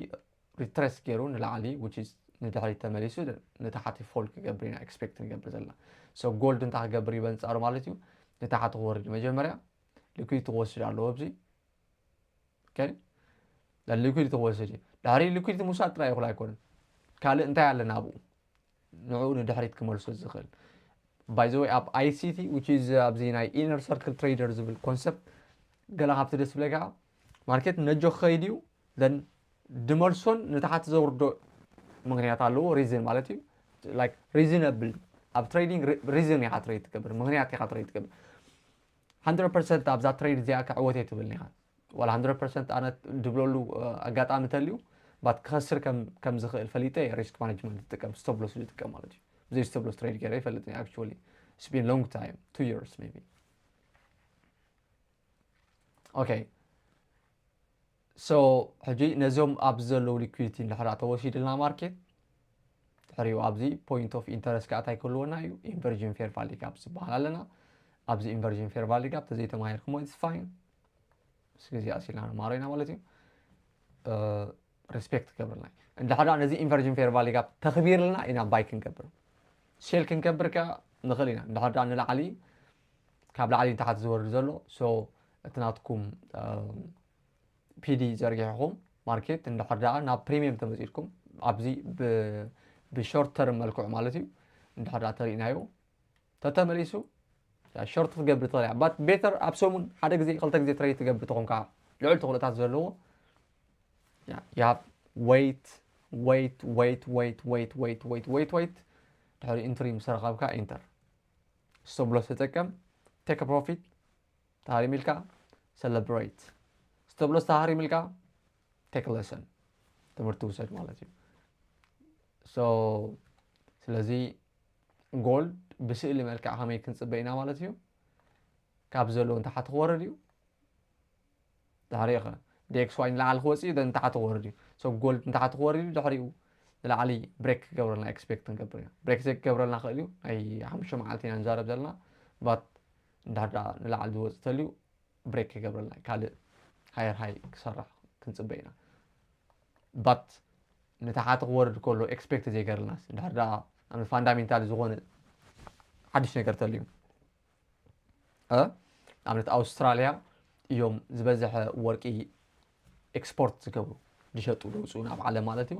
ሪትረስ ገይሩ ንላዕሊ which is ንድሕሪት ተመሊሱ ንታሕቲ ፎል ክገብር ኢና ኤክስፔክት ንገብር ዘለና። So ጎልድ እንታይ ክገብር እዩ በንፃሩ ማለት እዩ? ንታሕቲ ክወርድ መጀመርያ ሊኩዲቲ ክወስድ ኣለዎ ኣብዚ ሊኩዲቲ ክወስድ እዩ። ድሕሪ ሊኩዲቲ ምውሳድ ጥራይ ይኹል ኣይኮነን ካልእ እንታይ ኣለና ኣብኡ ንዕኡ ንድሕሪት ክመልሶ ዝኽእል? By the way ኣብ ኣይ ሲ ቲ which is ኣብዚ ናይ ኢነር ሰርክል ትሬደር ዝብል ኮንሰፕት ገለ ካብቲ ደስ ዝብለካ ማርኬት ነጆ ክኸይድ እዩ then ድመልሶን ንታሓቲ ዘውርዶ ምክንያት ኣለዎ። ሪዝን ማለት እዩ like reasonable ኣብ ትሬዲንግ ሪዝን ኢኻ ትሬድ ትገብር ምክንያት ኢኻ ትሬድ ትገብር። Hundred percent ኣብዛ ትሬድ እዚኣ ክዕወት እየ ትብልን ኢኻ ዋላ hundred percent ኣነ ድብለሉ ኣጋጣሚ ተልዩ ባት ክኸስር ከም ዝኽእል ፈሊጠ እየ ሪስክ ማኔጅመንት ዝጥቀም ስቶፕ ሎስ ዝጥቀም ማለት እዩ። ብዘይ ስቶፕ ሎስ ትሬድ ገይረ ይፈልጥ actually it's been long time two years maybe okay so ሕጂ ነዚኦም ኣብዚ ዘለዉ liquidity እንድሕር ተወሲድልና market ድሕሪኡ ኣብዚ point of interest ከዓ እንታይ ክህልወና እዩ? Inversion fair value gap ዝበሃል ኣለና። ኣብዚ inversion fair value gap ተዘይተማሂርኩሞ it's fine፣ ምስ ግዜ ኣሲልና ንማሮ ኢና ማለት እዩ። Respect ክገብርልና እዩ። እንድሕር ነዚ inversion fair value gap ተኽቢርልና ኢና buy ክንገብር፣ sell ክንገብር ከ ንኽእል ኢና። እንድሕር ንላዕሊ ካብ ላዕሊ ንታሕቲ ዝወርድ ዘሎ so እቲ ናትኩም P D ዘርጊሕኹም market እንድሕር ደኣ ናብ premium ተመፂድኩም ኣብዚ ብ short term መልክዑ ማለት እዩ እንድሕር ደኣ ተሪእናዮ ተተመሊሱ short ክትገብር ትኽእል እያ። But better ኣብ ሰሙን ሓደ ግዜ ክልተ ግዜ trade ትገብር ተኾንካ ልዑል ተኽእሎታት ዘለዎ you have wait wait wait wait wait wait wait wait wait ድሕሪ entry ምስ ረኸብካ enter stop loss ተጠቀም take profit ተሃሪም ኢልካ celebrate stop loss ተሃሪም ኢልካ take lesson ትምህርቲ ውሰድ ማለት እዩ። So ስለዚ gold ብስእሊ መልክዕ ከመይ ክንፅበ ኢና ማለት እዩ። ካብ ዘለዎ ንታሕቲ ክወርድ እዩ። ድሕሪኡ ኸ D X Y ንላዕሊ ክወፅእ እዩ፣ ንታሕቲ ክወርድ እዩ። So gold ንታሕቲ ክወርድ እዩ፣ ድሕሪኡ ንላዕሊ break ክገብረልና expect ክንገብር ኢና። Break ዘይክገብረልና ክእል እዩ፣ ናይ ሓሙሽተ መዓልቲ ኢና ንዛረብ ዘለና። But እንድሕር ደኣ ንላዕሊ ዝወፅእ ተልዩ break ክገብረልና እዩ፣ ካልእ higher high ክሰርሕ ክንፅበ ኢና። But ንታሕቲ ክወርድ ከሎ expect ዘይገርልናስ እንድሕር ደኣ ኣብ fundamental ዝኾነ ሓድሽ ነገር ተልዩ ኣብነት ኣውስትራልያ እዮም ዝበዝሐ ወርቂ export ዝገብሩ ዝሸጡ ዝውፅኡ ናብ ዓለም ማለት እዩ።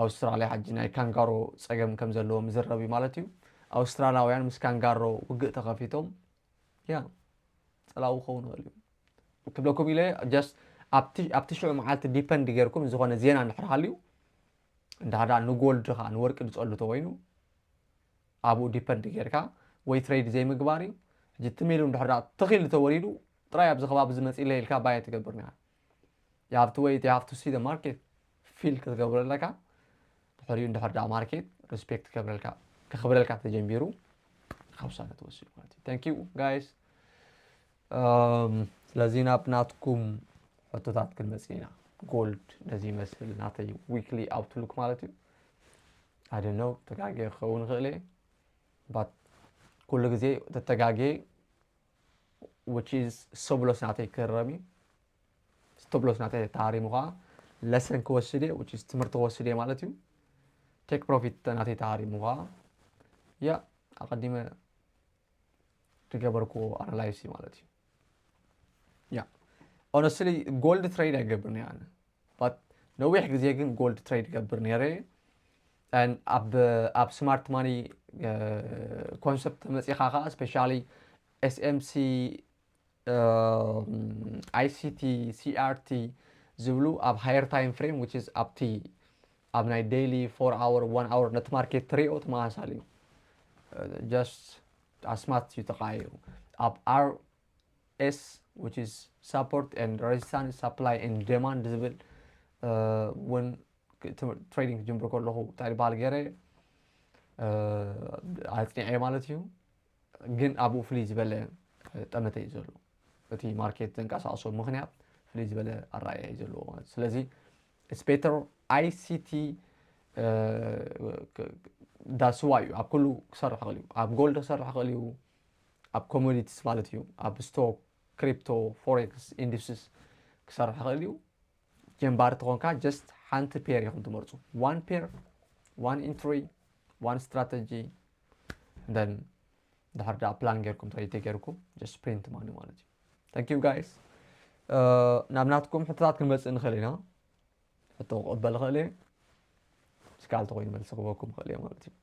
ኣውስትራልያ ሕጂ ናይ ካንጋሮ ፀገም ከም ዘለዎ ምዝረብ እዩ ማለት እዩ። ኣውስትራላውያን ምስ ካንጋሮ ውግእ ተኸፊቶም ያ ፀላዊ ክኸውን ይኽእል እዩ ክብለኩም ኢለ just ኣብቲ ሽዑ መዓልቲ depend ጌርኩም ዝኾነ ዜና እንድሕር ሃልዩ እንድሕር ንጎልድ ከዓ ንወርቂ ዝፀሉ ተወይኑ ኣብኡ depend ጌርካ ወይ trade ዘይምግባር እዩ። ሕጂ ትም ኢሉ እንድሕር ትኺል ተወሪዱ ጥራይ ኣብዚ ከባቢ ዝመፅእ ኢለ ኢልካ buy ትገብር ኒኻ። You have to wait, you have to see the market feel ክትገብሮ ኣለካ። ድሕሪኡ እንድሕር ደኣ market respect ክገብረልካ ክኽብረልካ ተጀሚሩ ካብ ውሳነ ትወስድ ማለት እዩ። Thank you guys። ስለዚ ናብ ናትኩም ሕቶታት ክንመፅእ ኢና። Gold ነዚ ይመስል ናተይ weekly outlook ማለት እዩ። I don't know ተጋጌ ክኸውን ይኽእል እየ but ኩሉ ግዜ ተተጋጌ which is stop loss ናተይ ክህረም እዩ። Stop loss ናተይ ተሃሪሙ ከዓ lesson ክወስድ እየ which is ትምህርቲ ክወስድ እየ ማለት እዩ። Take profit ናተይ ተሃሪሙ ከዓ ያ ኣቐዲመ ዝገበርኩዎ analysis እዩ ማለት እዩ። ያ honestly gold trade ኣይገብርን እየ ኣነ but ነዊሕ ግዜ ግን gold trade ገብር ነይረ። ኣብ smart money concept ተመፂኻ ከዓ specially S M C I C T C R T ዝብሉ ኣብ higher time frame which is ኣብቲ ኣብ ናይ daily four hour one hour ነቲ market ትሪኦ ተመሳሳሊ እዩ። Just ኣስማት እዩ ተቀያይሩ ኣብ R S which is support and resistance supply and demand ዝብል እውን trading ክጅምር ከለኹ እንታይ ዝበሃል ገይረ ኣፅኒዐ ማለት እዩ። ግን ኣብኡ ፍልይ ዝበለ ጠመተ እዩ ዘሎ። እቲ market ዘንቀሳቀሶ ምክንያት ፍልይ ዝበለ ኣረኣእያ እዩ ዘለዎ ማለት እዩ። ስለዚ it's better I C T that's why እዩ ኣብ ኩሉ ክሰርሕ ክእል እዩ። ኣብ gold ክሰርሕ ክእል እዩ፣ ኣብ commodities ማለት እዩ፣ ኣብ stock፣ crypto፣ forex፣ indices ክሰርሕ ክእል እዩ። ጀምባሪ ተኾንካ just ሓንቲ pair ኢኹም ትመርፁ። One pair, one entry, one strategy then ድሕር ደኣ plan ጌርኩም trade ጌርኩም just print money ማለት እዩ። Thank you guys። ናብ ናትኩም ሕቶታት ክንመፅእ ንኽእል ኢና። ሕቶ ክቕበል ይኽእል እየ። ስካል ተኮይኑ መልሲ ክበኩም ይኽእል እየ ማለት እዩ።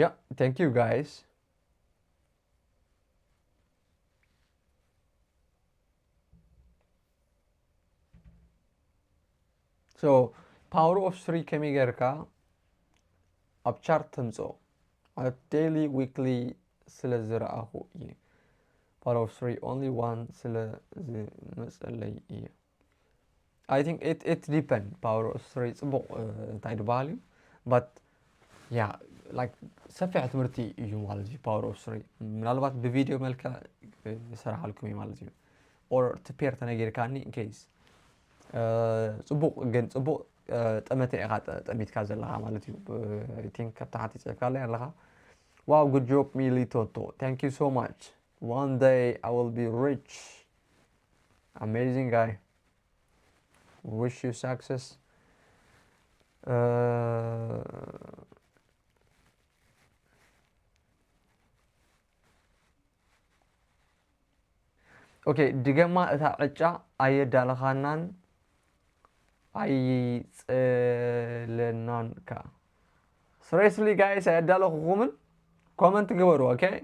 Yeah, thank you guys. So power of three ከመይ ጌርካ ኣብ chart ተምፅኦ ማለት daily weekly ስለ ዝረኣኹ እዩ። Power of three only one ስለ ዝመፀለይ እዩ። I think it it depend power of three ፅቡቕ እንታይ ዝበሃል እዩ። But yeah, like ሰፊሕ ትምህርቲ እዩ ማለት እዩ። Power of three ምናልባት ብቪድዮ መልክዕ ይሰራሓልኩም እዩ ማለት እዩ። Or to pair ተነጊርካኒ in case ፅቡቕ ግን ፅቡቕ ጠመተ ኢኻ ጠሚትካ ዘለኻ ማለት እዩ። I think ካብ ታሕቲ ፅሒፍካለይ ኣለኻ። Wow, good job ሚሊ ቶቶ, thank you so much. One day I will be rich. Amazing guy. Wish you success. Uh, okay, ድገማ እታ ዕጫ ኣየዳለኻናን ኣይጸለናን ከኣ። Seriously guys ኣየዳለኹኹምን? Comment ግበሩ። Okay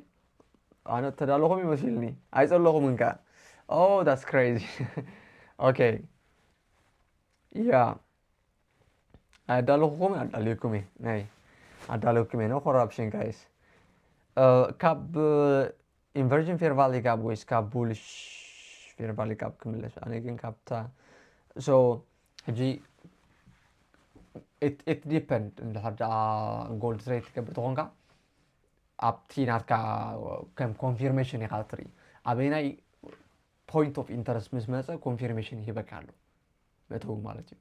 ኣነ ተዳለኹም ይመስልኒ ኣይጸለኹምን ከኣ። Oh that's crazy. Okay yeah ኣዳለኹኹም ኣዳልኩም እየ ናይ ኣዳለኩም እየ። No corruption guys። ካብ inversion fair value gap ወይስ ካብ bullish fair value gap ክምለስ? ኣነ ግን ካብታ so ሕጂ it depend እንድሕር ደኣ gold trade ትገብር ተኾንካ ኣብቲ ናትካ ከም confirmation ኢኻ ትርኢ። ኣበይናይ point of interest ምስ መፀ confirmation ይህበካ ኣሎ መእተዊ ማለት እዩ።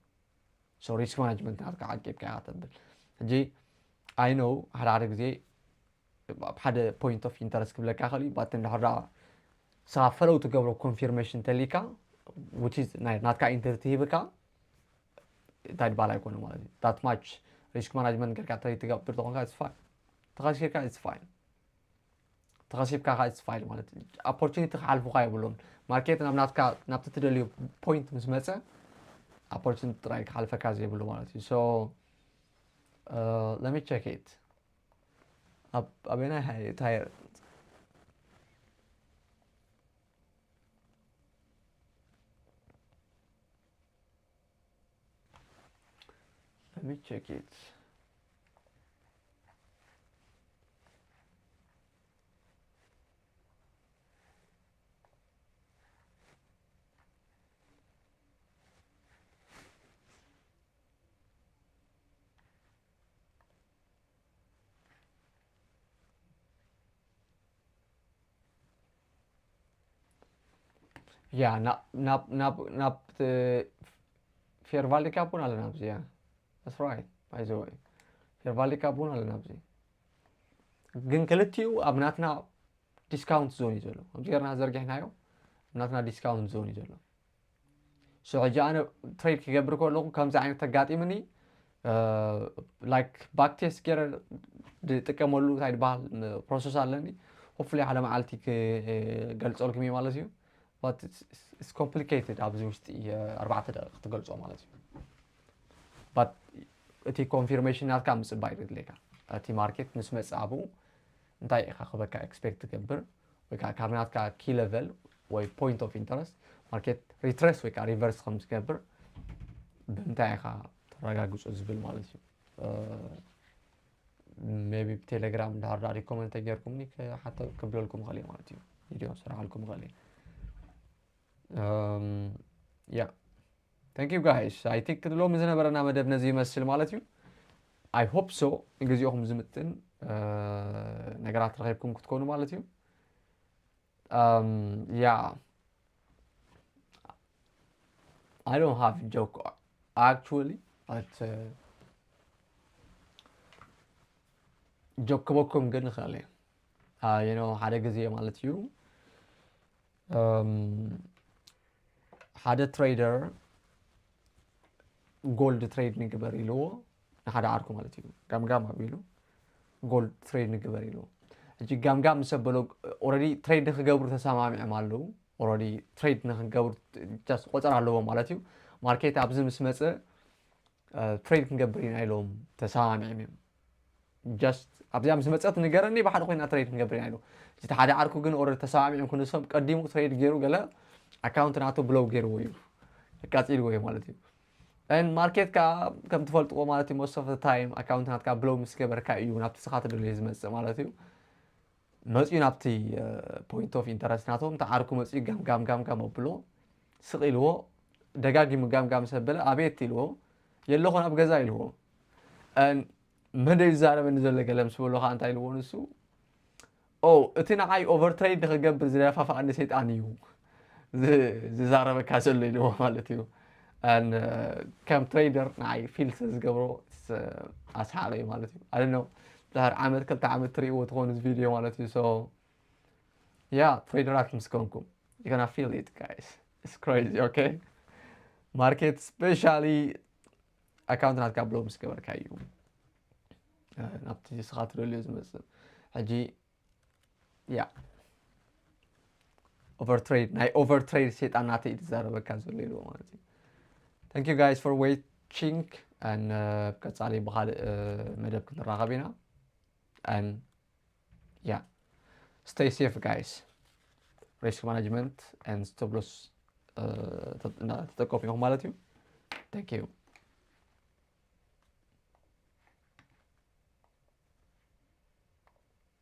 So risk management ናትካ ዓቂብካ ኢኻ ተብል። ሕጂ I know ሓደ ሓደ ግዜ ኣብ ሓደ point of interest ክብለካ ይኽእል እዩ። But እንድሕር ደኣ ንስኻ follow ትገብሮ confirmation ተሊካ which is ናይ ናትካ interest ሂብካ እንታይ ድባል ኣይኮነ ማለት እዩ። That much risk management ጌርካ trade ትገብር ተኾንካ it's fine። ተኸሲርካ it's fine። ተኸሲብካ ከዓ it's fine ማለት እዩ። Opportunity ክሓልፉኻ የብሎም። Market ናብ ናትካ ናብቲ ትደልዮ point ምስ መፀ opportunity ጥራይ ክሓልፈካ ዘይብሉ ማለት እዩ። So let me check it. ኣበናይ higher Let me check it. Yeah ናብ ናብ ናብ ናብ fair value gap እውን ኣለና ኣብዚ። Yeah that's right. By the way fair value gap እውን ኣለና ኣብዚ። ግን ክልቲኡ ኣብ ናትና discount zone እዩ ዘሎ። ከምዚ ጌርና ዘርጊሕናዮ ኣብ ናትና discount zone እዩ ዘሎ። So ሕጂ ኣነ trade ክገብር ከለኹ ከምዚ ዓይነት ተጋጢምኒ like back test ገይረ ዝጥቀመሉ እንታይ ዝበሃል process ኣለኒ። Hopefully ሓደ መዓልቲ ክገልፀልኩም እዩ ማለት እዩ። But it's complicated ኣብዚ ውሽጢ ኣርባዕተ ደቂቕ ክትገልፆ ማለት እዩ። But እቲ confirmation ናትካ ምፅባይ የድልየካ። እቲ market ምስ መፀ ኣብኡ እንታይ ኢኻ ክበካ expect ትገብር ወይ ከዓ ካብ ናትካ key level ወይ point of interest market retrace ወይ ከዓ reverse ከም ዝገብር ብምንታይ ኢኻ ተረጋግፁ ዝብል ማለት እዩ። Maybe ብቴሌግራም እንድሕር ዳኣ comment ተጌርኩምኒ ክሓተ ክብለልኩም ይኽእል እየ ማለት እዩ። ቪድዮ ክሰርሓልኩም ይኽእል እየ። Yeah thank you guys. I think ሎሚ ዝነበረና መደብ ነዚ ይመስል ማለት እዩ። I hope so ንግዚኦኹም ዝምጥን ነገራት ረኺብኩም ክትኮኑ ማለት እዩ። Yeah I don't have joke actually but joke ክበኩም ግን ይኽእል እየ። You know ሓደ ግዜ ማለት እዩ ሓደ trader gold trade ንግበር ኢልዎ ንሓደ ዓርኩ ማለት እዩ። ጋምጋም ኣቢሉ gold trade ንግበር ኢልዎ። ሕጂ ጋምጋም ምስ ኣበሎ already trade ንክገብሩ ተሰማሚዖም ኣለዉ። Already trade ንክገብሩ just ቆፀራ ኣለዎም ማለት እዩ። Market ኣብዚ ምስ መፀ trade ክንገብር ኢና ኢሎም ተሰማሚዖም እዮም። Just ኣብዚኣ ምስ መፀት ንገረኒ ብሓደ ኮይና trade ክንገብር ኢና ኢሉ። እቲ ሓደ ዓርኩ ግን already ተሰማሚዖም ክንሶም ቀዲሙ trade ገይሩ ገለ account ናቱ blow ገይርዎ እዩ ኣቃፂልዎ እዩ ማለት እዩ። And market ከዓ ከም ትፈልጥዎ ማለት እዩ most of the time account ናትካ blow ምስ ገበርካ እዩ ናብቲ ስኻ ትደልዮ ዝመፅእ ማለት እዩ። መፅኡ ናብቲ point of interest ናቶም፣ እቲ ዓርኩ መፅኡ ጋም ጋም ጋም ጋም ኣብሎ፣ ስቕ ኢልዎ፣ ደጋጊሙ ጋም ጋም ምስ ኣበለ ኣቤት ኢልዎ፣ የለኹን ኣብ ገዛ ኢልዎ። መን እዩ ዝዛረበኒ ዘሎ ገለ ምስ በሎ ከዓ እንታይ ኢልዎ ንሱ? ኦ፣ እቲ ንዓይ ኦቨርትሬድ ንክገብር ዝደፋፋኣኒ ሰይጣን እዩ ዝዛረበካ ዘሎ ኢልዎ ማለት እዩ። ከም ትሬደር ንዓይ ፊል ስለ ዝገብሮ ኣስሓቂ እዩ ማለት እዩ። ኣለ ነው ድሕር ዓመት ክልተ ዓመት ትርእይዎ ትኾኑ እዚ ቪድዮ ማለት እዩ። So yeah, ትሬደራት ምስ ኮንኩም you gonna feel it, guys. It's crazy, okay? ማርኬት ስፔሻሊ ኣካውንት ናትካ ብሎ ምስ ገበርካ እዩ ናብቲ ስኻ ትደልዮ ዝመፅእ። ሕጂ ያ ኦቨርትሬድ ናይ ኦቨርትሬድ ሰይጣን ናተይ እዩ ዝዛረበካ ዘሎ ኢልዎ ማለት እዩ። Thank you guys for watching, and ቀፃሊ ብካልእ መደብ ክንራኸብ ኢና። And yeah, stay safe, guys. Risk management and stop loss ተጠቀሙ ኢኹም ማለት እዩ። Thank you.